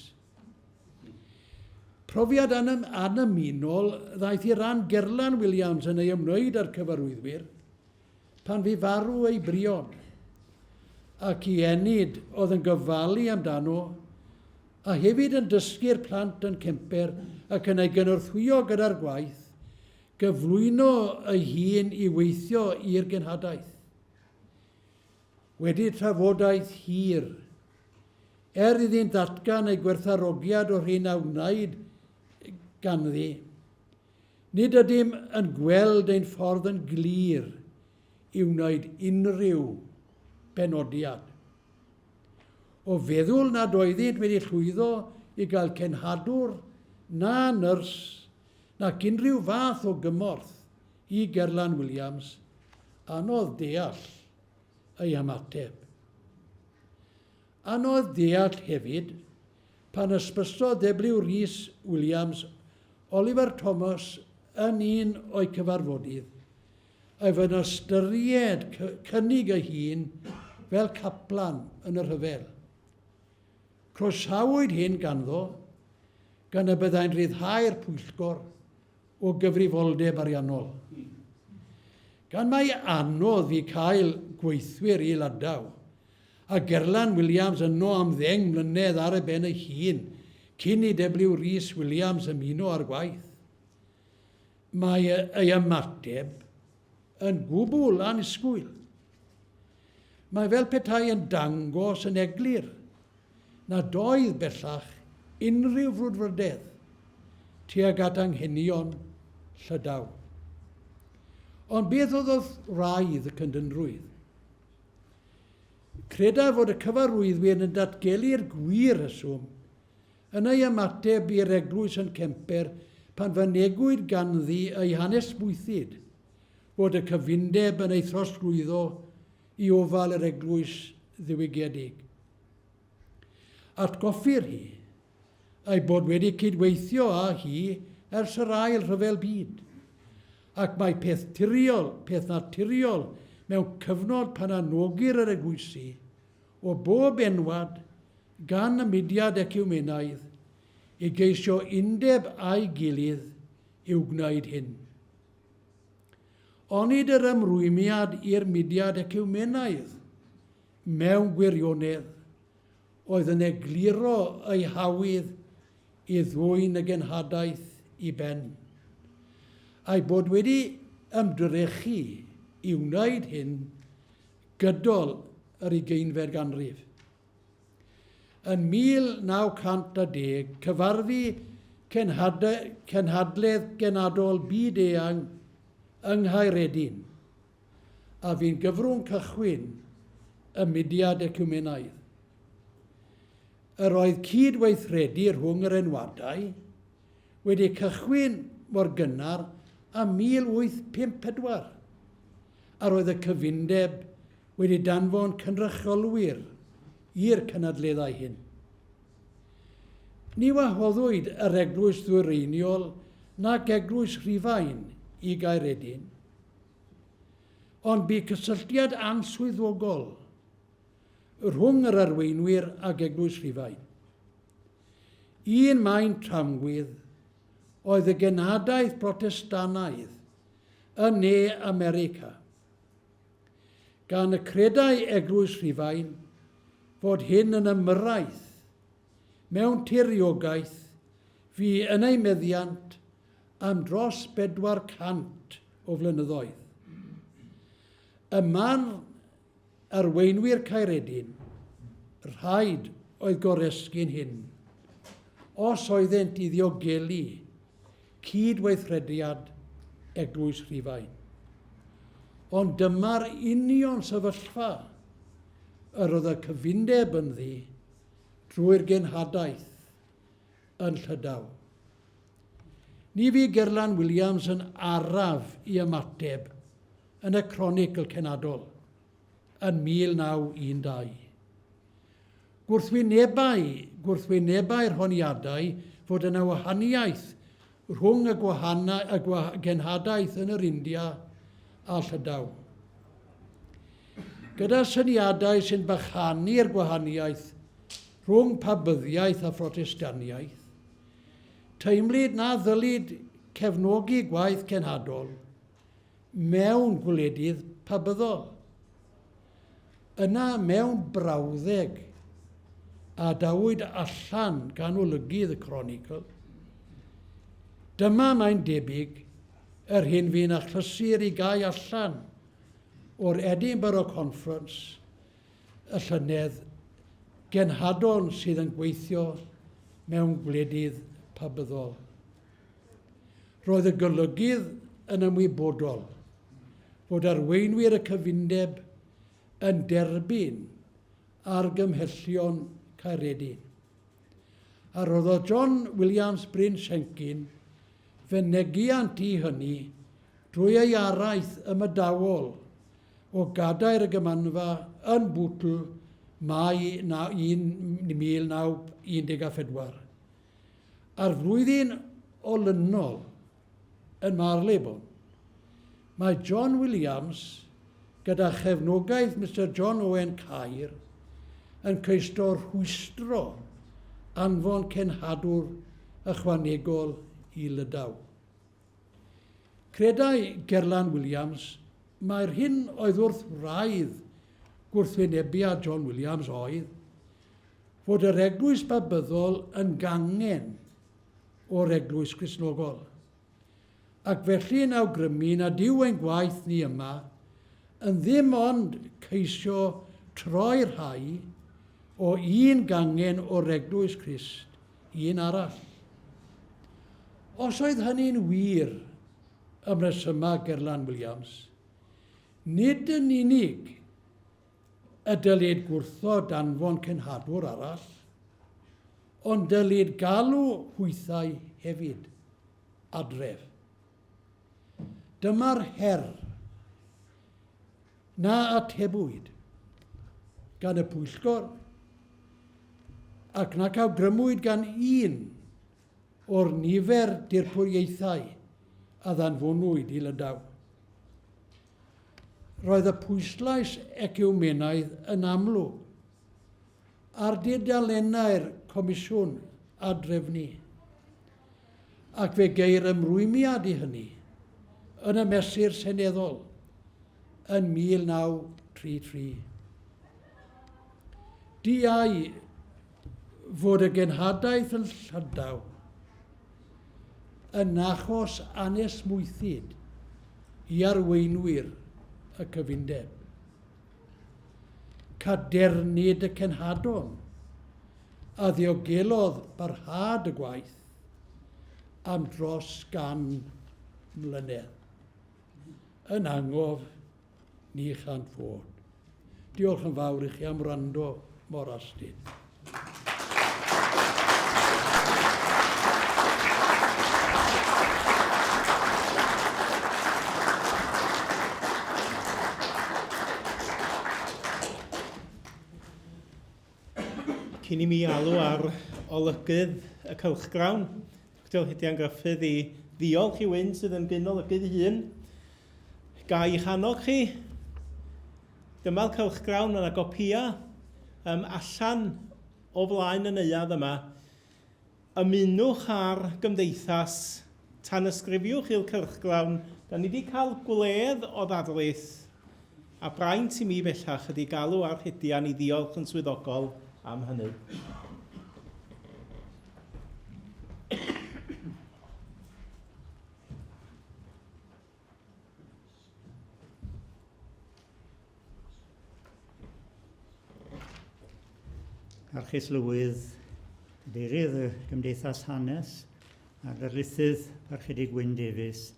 Profiad annymunol ddaeth i ran Gerlan Williams yn ei ymwneud â'r cyfarwyddwyr, pan fu farw ei briod, ac i Enid oedd yn gofalu amdano, a hefyd yn dysgu'r plant yn Kemper ac yn ei gynorthwyo gyda'r gwaith, gyflwyno ei hun i weithio i'r genhadaeth. Wedi trafodaeth hir, er iddynt ddatgan ei gwerthfawrogiad o'r hyn a wnaed ganddi, nid ydym yn gweld ein ffordd yn glir i wneud unrhyw benodiad. O feddwl nad oeddynt wedi llwyddo i gael cenhadwr na nyrs nac unrhyw fath o gymorth i Gerlan Williams, anodd deall ei ymateb. Anodd deall hefyd pan ysbysodd W Rees Williams Oliver Thomas yn un o'i cyfarfodydd, ei fod yn ystyried cynnig ei hun fel caplan yn y rhyfel. Croesawyd hyn ganddo, gan y byddai'n rhyddhau'r pwyllgor o gyfrifoldeb ariannol. Gan mai anodd fu cael gweithwyr i Ladaw, a Gerlan Williams yno am ddeng mlynedd ar ei ben ei hun cyn i W Rees Williams ymuno â'r gwaith, mae ei ymateb yn gwbl annisgwyl. Mae fel petai yn dangos yn eglur nad oedd bellach unrhyw frwdfrydedd tuag at anghenion Llydaw. Ond beth oedd wrth wraidd y cyndynrwydd? Credaf fod y cyfarwyddwyr yn datgelu'r gwir rheswm yn ei ymateb i'r eglwys yn Kemper pan fynegwyd ganddi ei hanesmwythyd fod y cyfundeb yn ei throsglwyddo i ofal yr eglwys ddiwygiedig. Atgoffir hi ei bod wedi cydweithio â hi ers yr Ail Rhyfel Byd, ac mae peth tiriol, peth naturiol mewn cyfnod pan anogir yr eglwysi o bob enwad gan y mudiad eciwmenaidd i geisio undeb â'i gilydd i'w gwneud hyn. Onid yr ymrwymiad i'r mudiad eciwmenaidd mewn gwirionedd oedd yn egluro ei hawydd i ddwyn y genhadaeth i ben, a'i bod wedi ymdrechu i wneud hyn gydol yr ugeinfed ganrif. Yn 1910, cyfarfu Cenhadledd Genadol Byd-eang yng Nghaeredin, a fu'n gyfrwng cychwyn y mudiad eciwmenaidd. Yr oedd cyd-weithredu rhwng yr enwadau wedi cychwyn mor gynnar â 1854, a roedd y cyfundeb wedi danfon cynrychiolwyr i'r cynadleddau hyn. Ni wahoddwyd yr Eglwys Ddwyreiniol nac Eglwys Rhufain i Gaeredin, ond bu cysylltiad answyddogol rhwng yr arweinwyr ag Eglwys Rhufain. Un maen tramgwydd oedd y genhadaeth Brotestanaidd yn Ne America. Gan y credai Eglwys Rhufain fod hyn yn ymyrraeth mewn tiriogaeth fu yn ei meddiant am dros 400 o flynyddoedd. Ym marn arweinwyr Caeredin, rhaid oedd goresgyn hyn os oeddent i ddiogelu cyd-weithrediad Eglwys Rhufain. Ond dyma'r union sefyllfa yr oedd y cyfundeb ynddi drwy'r genhadaeth yn Llydaw. Ni fu Gerlan Williams yn araf i ymateb yn y Cronicl Cenadol yn 1912. Gwrthwynebau, gwrthwynebai'r honiadau fod yna wahaniaeth rhwng y, gwahana, y gwa, genhadaeth yn yr India a Llydaw. Gyda syniadau sy'n bychanu'r gwahaniaeth rhwng pabyddiaeth a Phrotestaniaeth, teimlid na ddylid cefnogi gwaith cenhadol mewn gwledydd pabyddol. Yna mewn brawddeg a adawyd allan gan olygydd y Chronicle, dyma mae'n debyg yr hyn fu'n achlysur i gau allan o'r Edinburgh Conference y llynedd, genhadon sydd yn gweithio mewn gwledydd pabyddol. Roedd y golygydd yn ymwybodol fod arweinwyr y cyfundeb yn derbyn argymhellion Caeredin. A roddodd John Williams Bryn Siencyn fynegiant i hynny drwy ei araith ymadawl o gadair y Gymanfa yn Bootle Mai 1914. A'r flwyddyn olynol yn Marylebone, mae John Williams, gyda chefnogaeth Mister John Owen Caer, yn ceisio rhwystro anfon cenhadwr ychwanegol i Lydaw. Credai Gerlan Williams mai'r hyn oedd wrth wraidd gwrthwynebiad John Williams oedd fod yr Eglwys Babyddol yn gangen o'r Eglwys Gristnogol, ac felly yn awgrymu nad yw ein gwaith ni yma yn ddim ond ceisio troi rhai o un gangen o'r Eglwys Crist i un arall. Os oedd hynny'n wir ym mhresyma Gerlan Williams, nid yn unig y dylid gwrthod danfon cenhadwr arall, ond dylid galw hwythau hefyd adref. Dyma'r her na atebwyd gan y pwyllgor ac nac awgrymwyd gan un o'r nifer dirprwyaethau a ddanfonwyd i Lydaw. Roedd y pwyslais eciwmenaidd yn amlwg ar dudalennau'r Comisiwn Ad-drefnu, ac fe geir ymrwymiad i hynny yn y Mesur Seneddol yn 1933. Diau fod y genhadaeth yn Llydaw yn achos anesmwythyd i arweinwyr y cyfundeb. Cadernid y cenhadon a ddiogelodd barhad y gwaith am dros gan mlynedd. Yn angof ni chant fod. Diolch yn fawr i chi am wrando mor astud. Cyn i mi alw ar olygydd y cylchgrawn, Doctor Rhidian Gruffydd, i ddiolch i Wyn sydd yn gyn-olygydd hun, ga i'ch annog chi, dyma'r cylchgrawn, mae yna gopïau um, allan o flaen y neuadd yma. Ymunwch â'r gymdeithas, tanysgrifiwch i'r cylchgrawn, da ni wedi cael gwledd o ddarlith, a braint i mi bellach ydy galw ar Rhidian i ddiolch yn swyddogol am hynny. Parchus Lywydd, Cadeirydd y Gymdeithas Hanes a'r Darlithydd Parchedig Wyn Davies,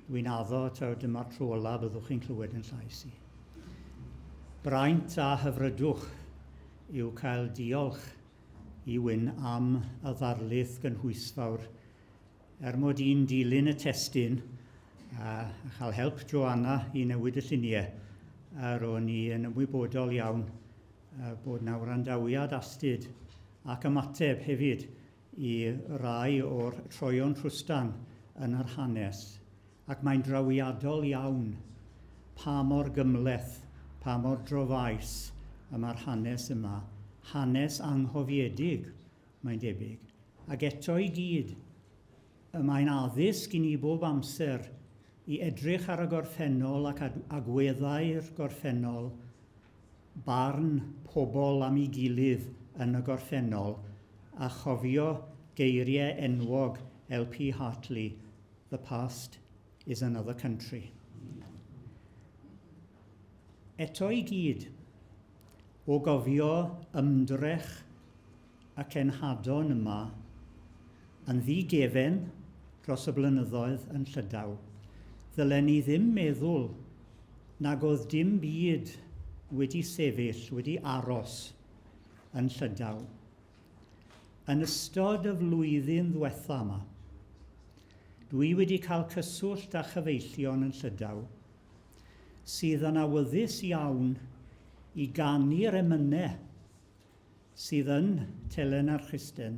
dwi'n addo taw dyma'r tro ola byddwch chi'n clywed yn llais i. Braint a hyfrydwch yw cael diolch i Wyn am y ddarlith gynhwysfawr Er mod i'n dilyn y testun a chael help Joanna i newid y lluniau, ro'n i yn ymwybodol iawn bod 'na wrandawiad astud ac ymateb hefyd i rai o'r troeon trwstan yn yr hanes, ac mae'n drawiadol iawn pa mor gymhleth, pa mor drofaus y mae'r hanes yma, hanes anghofiedig, mae'n debyg. Ac eto i gyd, y mae'n addysg i ni bob amser i edrych ar y gorffennol ac agweddau'r gorffennol, barn pobl am ei gilydd yn y gorffennol, a chofio geiriau enwog LP Hartley, The past is another country. Eto i gyd, o gofio ymdrech y cenhadon yma yn ddi-gefen dros y blynyddoedd yn Llydaw, ddylen ni ddim meddwl nag oedd dim byd wedi sefyll, wedi aros. yn Llydaw. Yn ystod y flwyddyn ddwetha yma, dwi wedi cael cyswllt â chyfeillion yn Llydaw sydd yn awyddus iawn i ganu'r emynau sydd yn Telen a'r Christen,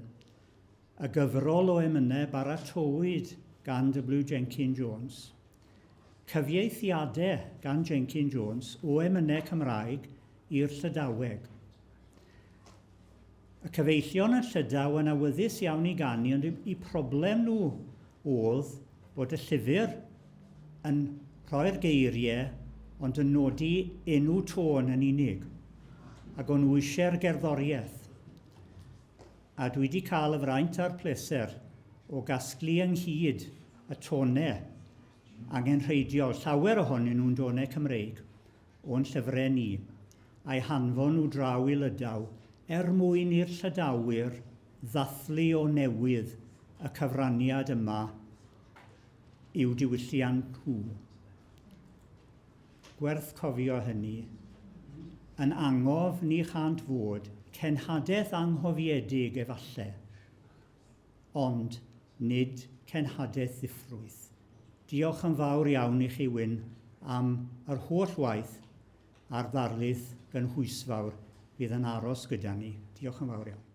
y gyfrol o emynau baratowyd gan W Jenkin Jones, cyfieithiadau gan Jenkin Jones o emynau Cymraeg i'r Llydaweg. Y cyfeillion yn Llydaw yn awyddus iawn i ganu, ond eu problem nhw oedd bod y llyfr yn rhoi'r geiriau ond yn nodi enw tôn yn unig, ac o'n nhw eisiau'r gerddoriaeth. A dwi 'di cael y fraint a'r pleser o gasglu ynghyd y tonau angenrheidiol, llawer ohonyn nhw'n donau Cymreig, o'n llyfrau ni, a'u hanfon nhw draw i Lydaw er mwyn i'r Llydawyr ddathlu o newydd y cyfraniad yma i'w diwylliant nhw. Gwerth cofio hynny. Yn angof ni chânt fod, cenhadaeth anghofiedig efalle, ond nid cenhadaeth ddiffrwyth. Diolch yn fawr iawn i chi Wyn am yr holl waith a'r ddarlith gynhwysfawr fydd yn aros gyda ni. Diolch yn fawr iawn.